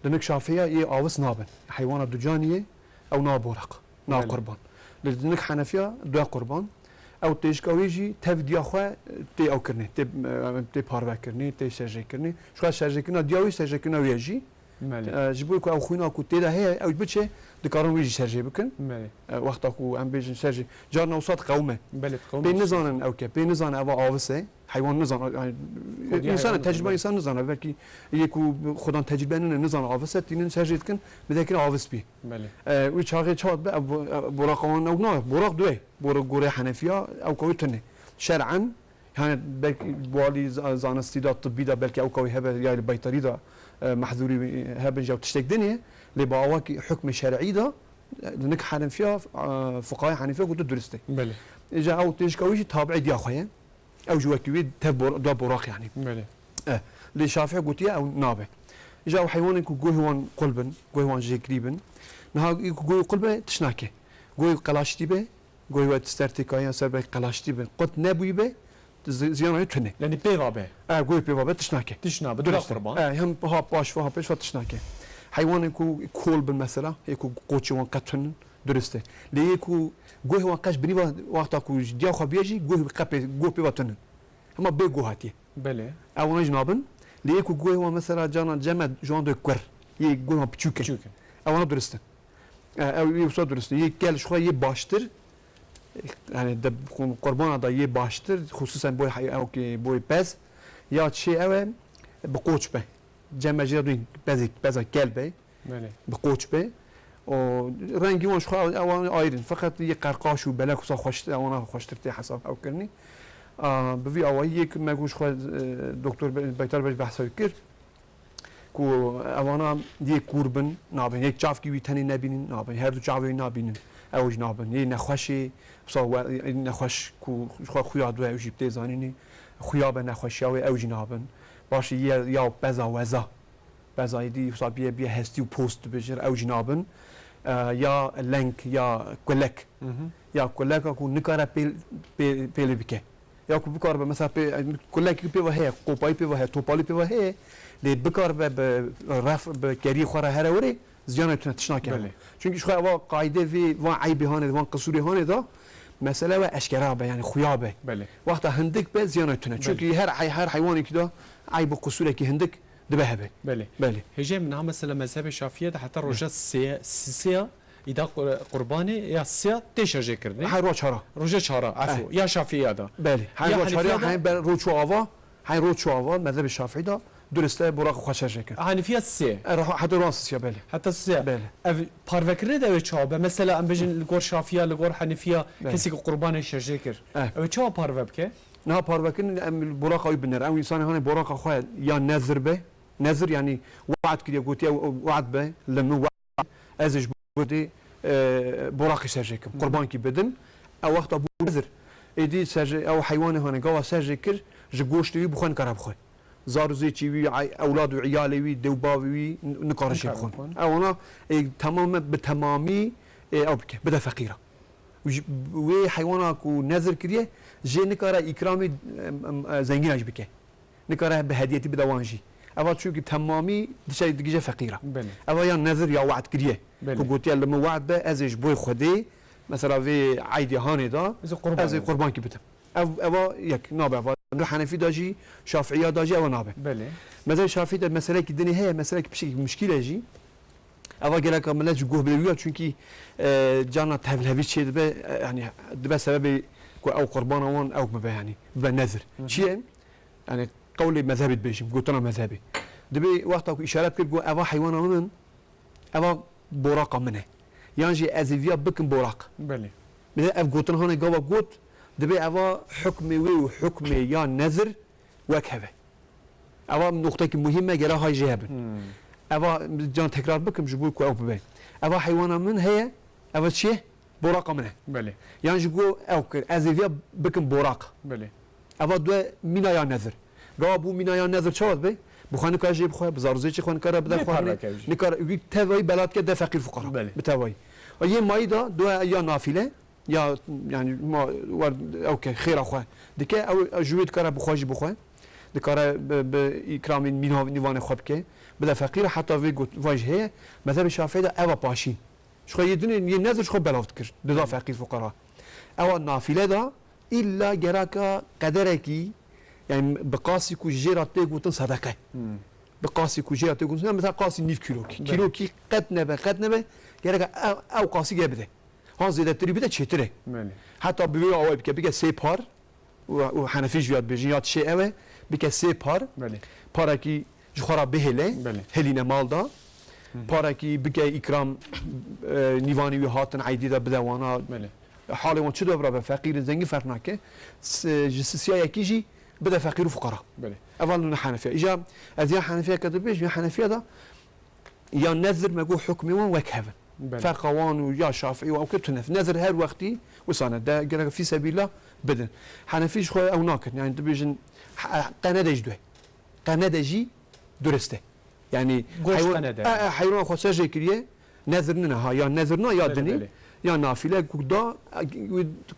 Li nik Şafiya yê avis nabin. Heywana ducanî yê, ew na boraq, na qurban. Li nik Henefiya due qurban. Ew têşka wê jî tev diya xwe tê ew kirinê, tê, e, tê parve kirinê, tê serjê kirinê. Ji xwe serjêkirina diya wê, serjêkirina wê jî. Belê. E, ji bo ku ew xwîna ku tê de heye, ew biçe, dikarin wê jî serjê bikin. Belê. E, wexta ku em bêjin serjê, carna wisa diqewime. Belê, diqewime. Pê nizanin ew ke, pê nizane eva avis e. Heywan nizane, yani, însan, tecrübe însan nizane. Belkî yê ku xudan tecrübe nine, nizane avis e, tînin serjê dikin, bi dekir avis bî. Belê. E, wî çaxê çawa dibe, ev bo-, ev boraq wan ew na, boraq duye. Bor-, gorê Henefiya, ew kawî tune. Şer'en, Yani belkî bi alî za-, zanistî de, tibbî de belkî ew kawî hebe ya li beytarî de, e, mehzûrî hebin jî ew tiştek din e, lê bi awakî hukmê şer'î de, e, li nik Henefiya, e, fuqahayê Henefiya gotu durist e. Belê. Îca ew têşka wî jî tabi'ê diya xwe ye. Ew jî wekî wî tev bor-, dua boraq yanî. Belê. E, lê Şafî gotiye ew nabe. Îca ew heywanên ku guhê wan qul bin, guhê wan jêkirî bin, niha ku guhê qul be tiş nake. Guhê qelaştî be, Goyê we ser têkayî ya ser belkî qelaştî be, qut nebûyî be, zi-, ziyana wê tune. Yanî pêva be. E, goyê pêva be, tişt nake. Tişt nabe, dua qurban. E, hem ha paş ve ha pêş ve tişt nake. Heywanên ku kol bin mesela, yê ku qoçê wan qet tune, durist e. Lê yê ku goyê wan qet ji binî ve, wexta ku ji diya xwe bûye jî, goyê qet pê, goyê pêva tune. Hema bê goy hatiye. Belê. Ewana jî nabin. Lê yê ku goyê wan mesela canan cem e, ji wan doyê kur. Yê goyê wan piçûk e. Piçûk e. Ewana durist in. E, ew ê wisa durist e. Yê gel ji xwe yê baştir, yani de qurbana da yê baştir, xusûsen boy hay-, ew ki boy pez, ya çê ew e, bi qoç be. cem mecîra dû bezek, beza kel be, Belê. bi qoç be. O rengî wan ji xwe ewan ayr in. Feqet yê qerqaş û belek wisa xweştir, ewana xweştir tê hesab ew kirinî. A, bi vî awayî yek me got ji xwe, e, Doktor Be-, Beytar Bey behsa wî kir. Ku evana yê kûr bin, nabin. Yek çavkî wî tenê nebînin, nabin. Her du çavê wî nabînin. Ew jî nabin. Yê nexweşê, wisa we-, nexweş ku xwe xuya dû ew jî bi tê zanînê. Xuya be nexweşiya wê ew jî nabin. Paşê yê ya beza weza. Beza êdî wisa biye, biye hestî û post dibêjin, ew jî nabin. E, ya leng, ya kulek. Hı hı. Ya kuleka ku nikare pêl, pê-, pêlê bike. Ya ku bikaribe, mesela pê, kulekî pê ve heye, qopayî pê ve heye, topalî pê ve heye, lê bikaribe bi ref, bi keriyê xwe re here werê, ziyana tune tişt nake. Belê. Çunkî ji xwe eva qayde vê, van eybê hanê, van qisûrê hanê de, mesele ve eşkera be, yani xuya be. Belê. Wexta hindik be, ziyana tune. Belê. Çunkî her hey-, her heywanekî de eyb û qisûrekî hindik dibe hebe. Belê. Belê. Hêjê min, ha mesela mezhebê Şafiye de heta roja sê-, sisiya, Îda qur-, qurbanê ya siya tê şerjê kirinê. Her roja çara. Roja çara, efû. Eh. Ya Şafiya da. Belê. Her roja çara, her ber roja ava, her roja ava, mezhebê Şafî da, duriste boraq xwe şerjê kir. Hanifiya sê. E, ra-, heta roja siya, belê. Heta siya. Belê. Ev parvekirinê de ew çawa be? Mesela em bêjin li gor Şafiya, li gor Hanifiya, belê, kesê ku qurbanê şerjê kir. Eh. Ew çawa parve bike? Niha parvekirin em boraqa wî biner. Ew însanê hanê boraqa xwe ya nezir be. Nezir yani we'd kiriye, gotiye we'd be, li min we'd ez ê ji bo Kurdê, e, boraqî serjê kim, qurbankî bidim. Ew wexta bû nezir. Êdî serjê, ew heywanê hanê gava serjê kir, ji goştê wî bi xwe nikare bixwe. Zar û zêçî wî, ay-, ewlad û iyalê wî, dê û bavê wî n-, nikare jê bixwin. Ew ana, ê, temame, bi temamî, ê, ew bike, bide feqîra. Ji, wê heywana ku nezir kiriye, jê nikare îkramî, em, em, e, zengîna jî bike. Nikare bi hediyetî bide wan jî. Eva çunkî temamî dişe digije feqîra. Belê. Eva ya nezir ya we'd kiriye. Belê. Ku gotiye li min we'd be, ez ê ji bo Xwedê, mesela vê eydê hanê da, ez ê qurban ez ê bim, qurbankî bidim. Ev, eva yek nabe eva. Li Henefî da jî, Şafiiya da jî eva nabe. Belê. Mezheb Şafî de meselekî dinê heye, meselekî pişikî muşkîl e jî. Eva gereka millet ji guh bide wî ya, çunkî, e, carna tevlhevî çê dibe, e, yani dibe sebebê ku ew qurbana wan ew bibe yani, bibe nezir. Hı hı. Çi ye? Yani qewlê mezhebê dibêjim, gotina mezhebê. Dibê wexta ku îşaret kir, got, "Eva heywana min, eva boraqa min e." Yan jî ez ê viya bikim boraq. Belê. Bi ev gotin hanê gava got, dibê eva hukmê wê û hukmê ya nezir wek hev e. Eva noqtekî muhîm e, gera hay jê hebin. Hmm. Eva can tekrar bikim ji bo ku ew bibe. Eva heywana min heye, eva çi ye? Boraqa min e. Belê. Yan ji go ew kir, ez ê viya bikim boraq. Belê. Eva due mîna ya nezir. Gawa bû mîna ya nezir çawa dibe? Bi xwe nikare jê bixwe, bi zar û zêçê xwe nikare bide xwarinê. Nikare, wî tevayî belat ke de feqîr fuqara. Belê. Bi tevayî. Yê mayî da due ya nafîle, ya, yani, ma, wer, ew ke xêra xwe dike, ew, ew ji wê dikare bi xwe jî bixwe. Dikare bi, bi îkramên mîna-, nîvanê xwe bike. Bide feqîr, heta vê got, vay jî heye. Mezhebê Şafî de eva paşîn. Ji xwe yê dinê, yê nezir ji xwe belav dikir. Dida feqîr fuqara. Ewa nafîle da, îlla geraka qederekî, yani bi qasî ku ji jê re tê gotin sedeqe. Hmm. Bi qasî ku jê re tê gotin, mesela qasî nîv kîlokî. Belê. Kîlokî qet nebe, qet nebe, gereka ew, ew qasî ge bide. Ha zêdetirî bide çêtir e. Belê. Heta bi vê awayî bike, bike sê par, û, û Henefî jî ya dibêjin, ya dişê ew e, bike sê par, Belê. parekî ji xwe re bihêle, Belê. hêlîne mal da, Hı hı. parekî bike îkram, e, nîvanî wî hatin eydî de bide wana. Belê. Halê wan çi dobra be, feqîr in, zengîn ferq nake. S-, ji sisiya yekî jî bide feqîr û fuqara. Belê. Ev al nûne Henefiya. Îja ez ya Henefiyeke dibêjim, ya Henefiya da ya nezir me got hukmê wan wek hev in. Belê. Ferqa wan û ya Şafî û ew ke tune. Nezir her wextî wisa ne. De gerek fî sebîlillah bidin. Henefî ji xwe ew nakin. Yani dibêjin, he-, qe nede jî due. Qe nede jî durist e. Yani Goş heywan-, qe nede. E, e, heywana xwe ser jê kiriye. Nezir nine ha. Ya nezir na ya Belê, dinî. belê. Ya nafîle ku da, e,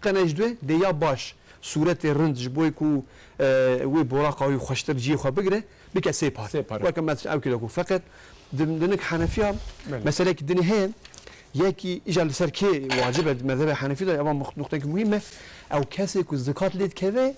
qe ne jî due. De ya baş. Sûretê rind ji bo ku, e, wê boraqa wî xweştir cihê xwe bigire. Bike sê par. Sê par. Weke me ew kê de got. Feqet di, di nik Henefiya Belê. meselekî dinê heye. Yekî îja li ser kê wacib e, di mezhebê Henefî de eva muxt-, nuqtekî muhîm e. Ew kesê ku zikat lê dikeve,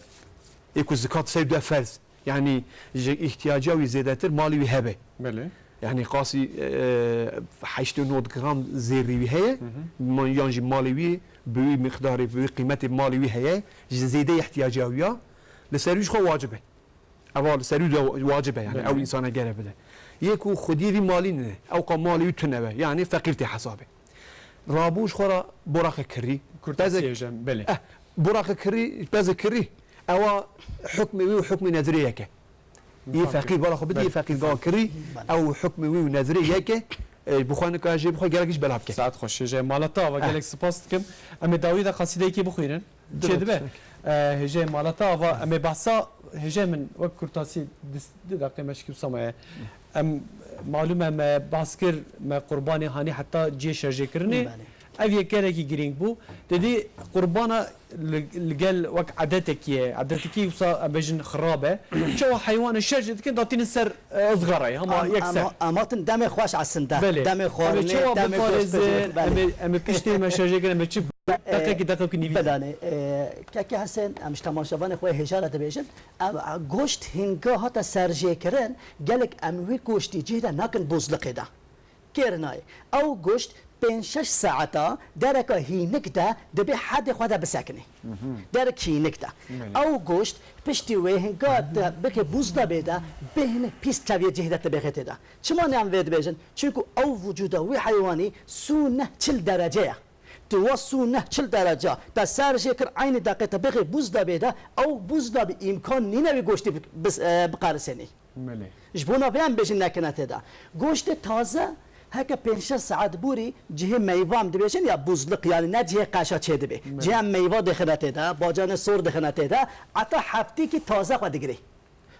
ê ku zikat ser due ferz. Yani ji îhtiyaca wî zêdetir malê wî hebe. Belê. Yani qasî, e, heştê nod gram zêrî wî heye. Hı hı. Man yan jî malê wî bi wî miqdarê, bi wî qîmetê malê wî heye. Ji zêdeyê ihtiyaca wî ya. Li ser wî ji xwe wacib e. Eva li ser wî de wacib e yani. Belê. Ew însana gere bide. Yê ku xwediyê vî malî nîne, ewqa malê wî tune be, yanî feqîr tê hesabê. Rabû ji xwe re boraqê kirî, Kurtasî bezek, hêje, belê. Eh, boraqê kirî, bezek kirî, ewa hukmê wî û hukmê nezirê yek e. Yê Tamam. feqîr, bala xwe bidî, yê Belê. feqîr gava kirî, Belê. ew hukmê wî û nezirê yek e. E, bi xwe nika jê bi xwe gerek ji bela bike. Saet xweş, hêje mala te ava, Eh. gelek spas dikim. Em ê dawî de qasîdeyekê bixwînin. Direkt Çê dibe? şek. E, hêjê mala te ava, em ê behsa hêjê min wek kurtasî dis-, du deqê me şikî wisa maye. Em, malûm e me behs kir, me qurbanê hanî heta cihê şerjêkirinê. Belê. Ev yek gelekî girîng bû. Te dî qurbana li, li gel wek edetekî ye. Edetekî wisa em bêjin xirab e. Çawa heywanê şerjê dikin datînin ser, e, ızgarayê. Hema Em, yek em, ser. em hatin demê xweş aslında. Belê. Demê Em ê xwarinê, çawa demê biparêzin? goştê. Belê. Em ê, em ê piştê me şerjê kirin, em ê çi E, deqekî, deqekî nîvî. Bidanê, e, kekê Hesen, em ji temaşevanê xwe hêja re dibêjin, em, e, goşt hinga hate serjêkirin, gelek em wî goştî cih de nakin buzliqê de. Kêr nayê. Ew goşt pênc şeş saeta dereka hînik de dibê hedê xwe de bisekinê. Mhm. Derek hînik de. Belê. Ew goşt piştî wê hinga te bike buzda bê de, bêhne pîs teviyê cih de te bêxê tê de. Çima ne em vê dibêjin? Çunku ew vücuda wî heywanî sû neh çil derece ye. Tu wa sû neh çil dereca te serjê kir, eynî deqê te bixê buzda bê de, ew buzda bi îmkan nîne wî goştî bi-, bis-, e, biqerisênî. Belê. Ji bona vê em bêjin nekine tê de. Goştê taze heke pênc şeş saet borî cihê meyva em dibêjin ya buzliq, yanî ne cihê qeşa çê dibê. Belê. Cihê em meyva dixine tê de, bacanê sor dixine tê de, heta heftêkî taze xwe digirê.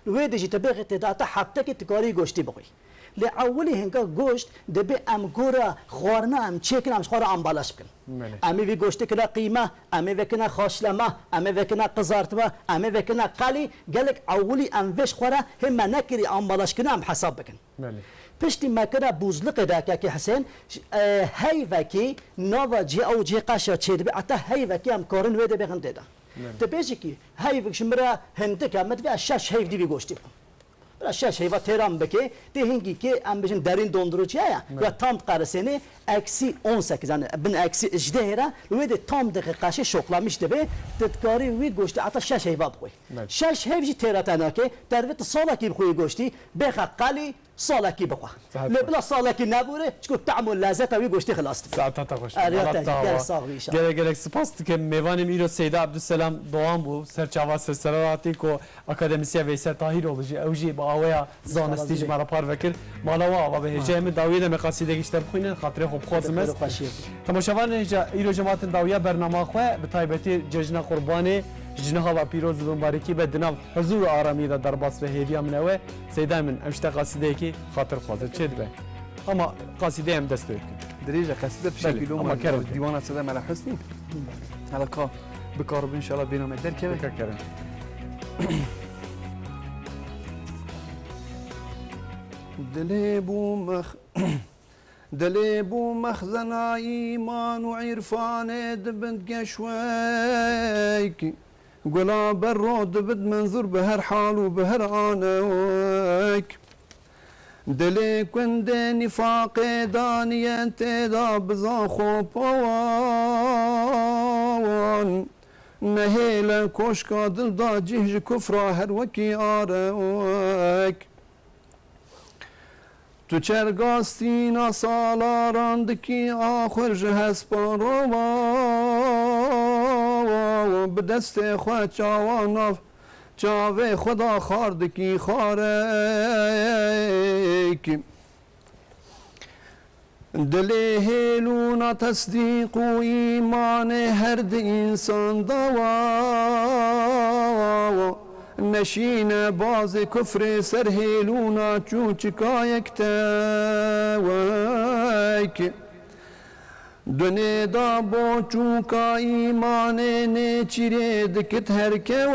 Li wê dijî tu bêxî tê de heta heftekê tu karî goştî bixwî. Lê ewilî hinga goşt dibê em gora xwarina em çêkin, em ji xwe re ambalaj bikin. Belê. Em ê vî goştê kine qîme, em ê vekine xaşleme, em ê vekine qizartme, em ê vekine qelî, gelek ewilî em vê ji xwe re hê me nekirî ambalajkirine em hesab bikin. Belê. Piştî me kire bûzliqê de kekê Hisên, ş-, e, heyvekî nava cihê ew cihê qeşa çêdibe, heta heyvekî em karin wê de bêxin tê de. Belê. Tu bêjî kî heyvek ji min re hindik e, min divê ez şeş heyv dî vî goştî bixwim. Bira şeş heyva têran bike, tê hingî kê em bêjin derîn dondurucu heye, Belê. ya tam diqerisênê, eksi on sekiz, yani bin eksi hejdeh re, li wê de tam dixê qeşê şoklamiş dibe, tu dikarî wî goştî heta şeş heyva bixwî. Belê. Şeş heyv jî têra te nake, tu divê tu salekî bixwî goştî, bêxe qelî, salekî bixwe. Saet Lê xweş. bila salekî nebûre, çiku tehm û lezeta wî goştê xilas dibe. Saeta te xweş. Eriya Welat te, te gel ava. sağ bî inşallah. Gelek gelek spas dikim. Mêvanê min îro Seyda Ebdulselam Doğan bû. Serçava Silsile hatî ku akademisyen Veysel Tahiroğlu jî, ew jî bi aweya zanistî ji me re parve kir. Mala we ava be hêjayê min, dawiyê de me qasîdekî ji te bixwînin, xatirê xwe bixwazim ez. Xêr û xweşiyê. Temaşevanên hêja, îro jematin dawiya bernama xwe, bi taybetî cejna Qurbanê, ji niha ve pîroz û bimbarekî be di nav huzur û aramiyê de derbas ve hêviya min ew e. Seyda min, em ji te qasîdeyekî xatir xwazin. Çê dibe? Ama qasîdeyê em dest pê bikin. Dirêj e qasîde, Belê, pişekî loma ama kerem ke. dîwana Seyda Mela Husnî. Hala ka bikaribin inşallah vêna me derkeve. Dika kerem. Dilê bû mex-, dilê bû mexzena îman û îrfanê dibin geşwek. Gula berro dibit menzûr bi her hal û bi her anewek. Dilê kundê nîfaqê daniye tê da biza xwe pawan. Nehêle koşka dil da cih ji kufra her wekî arewek. Tu çergastîna salaran dikî axur ji hespan rova. Bi destê xwe çawa nav çavê xwe da xar dikî xarek. Dilê hêlûna tesdîq û îmanê her di însan da wa. Neşîne bazê kufrê ser hêlûna çûçikayek tewek. Dunê da boçûka îmanê nêçîrê dikit herkewek.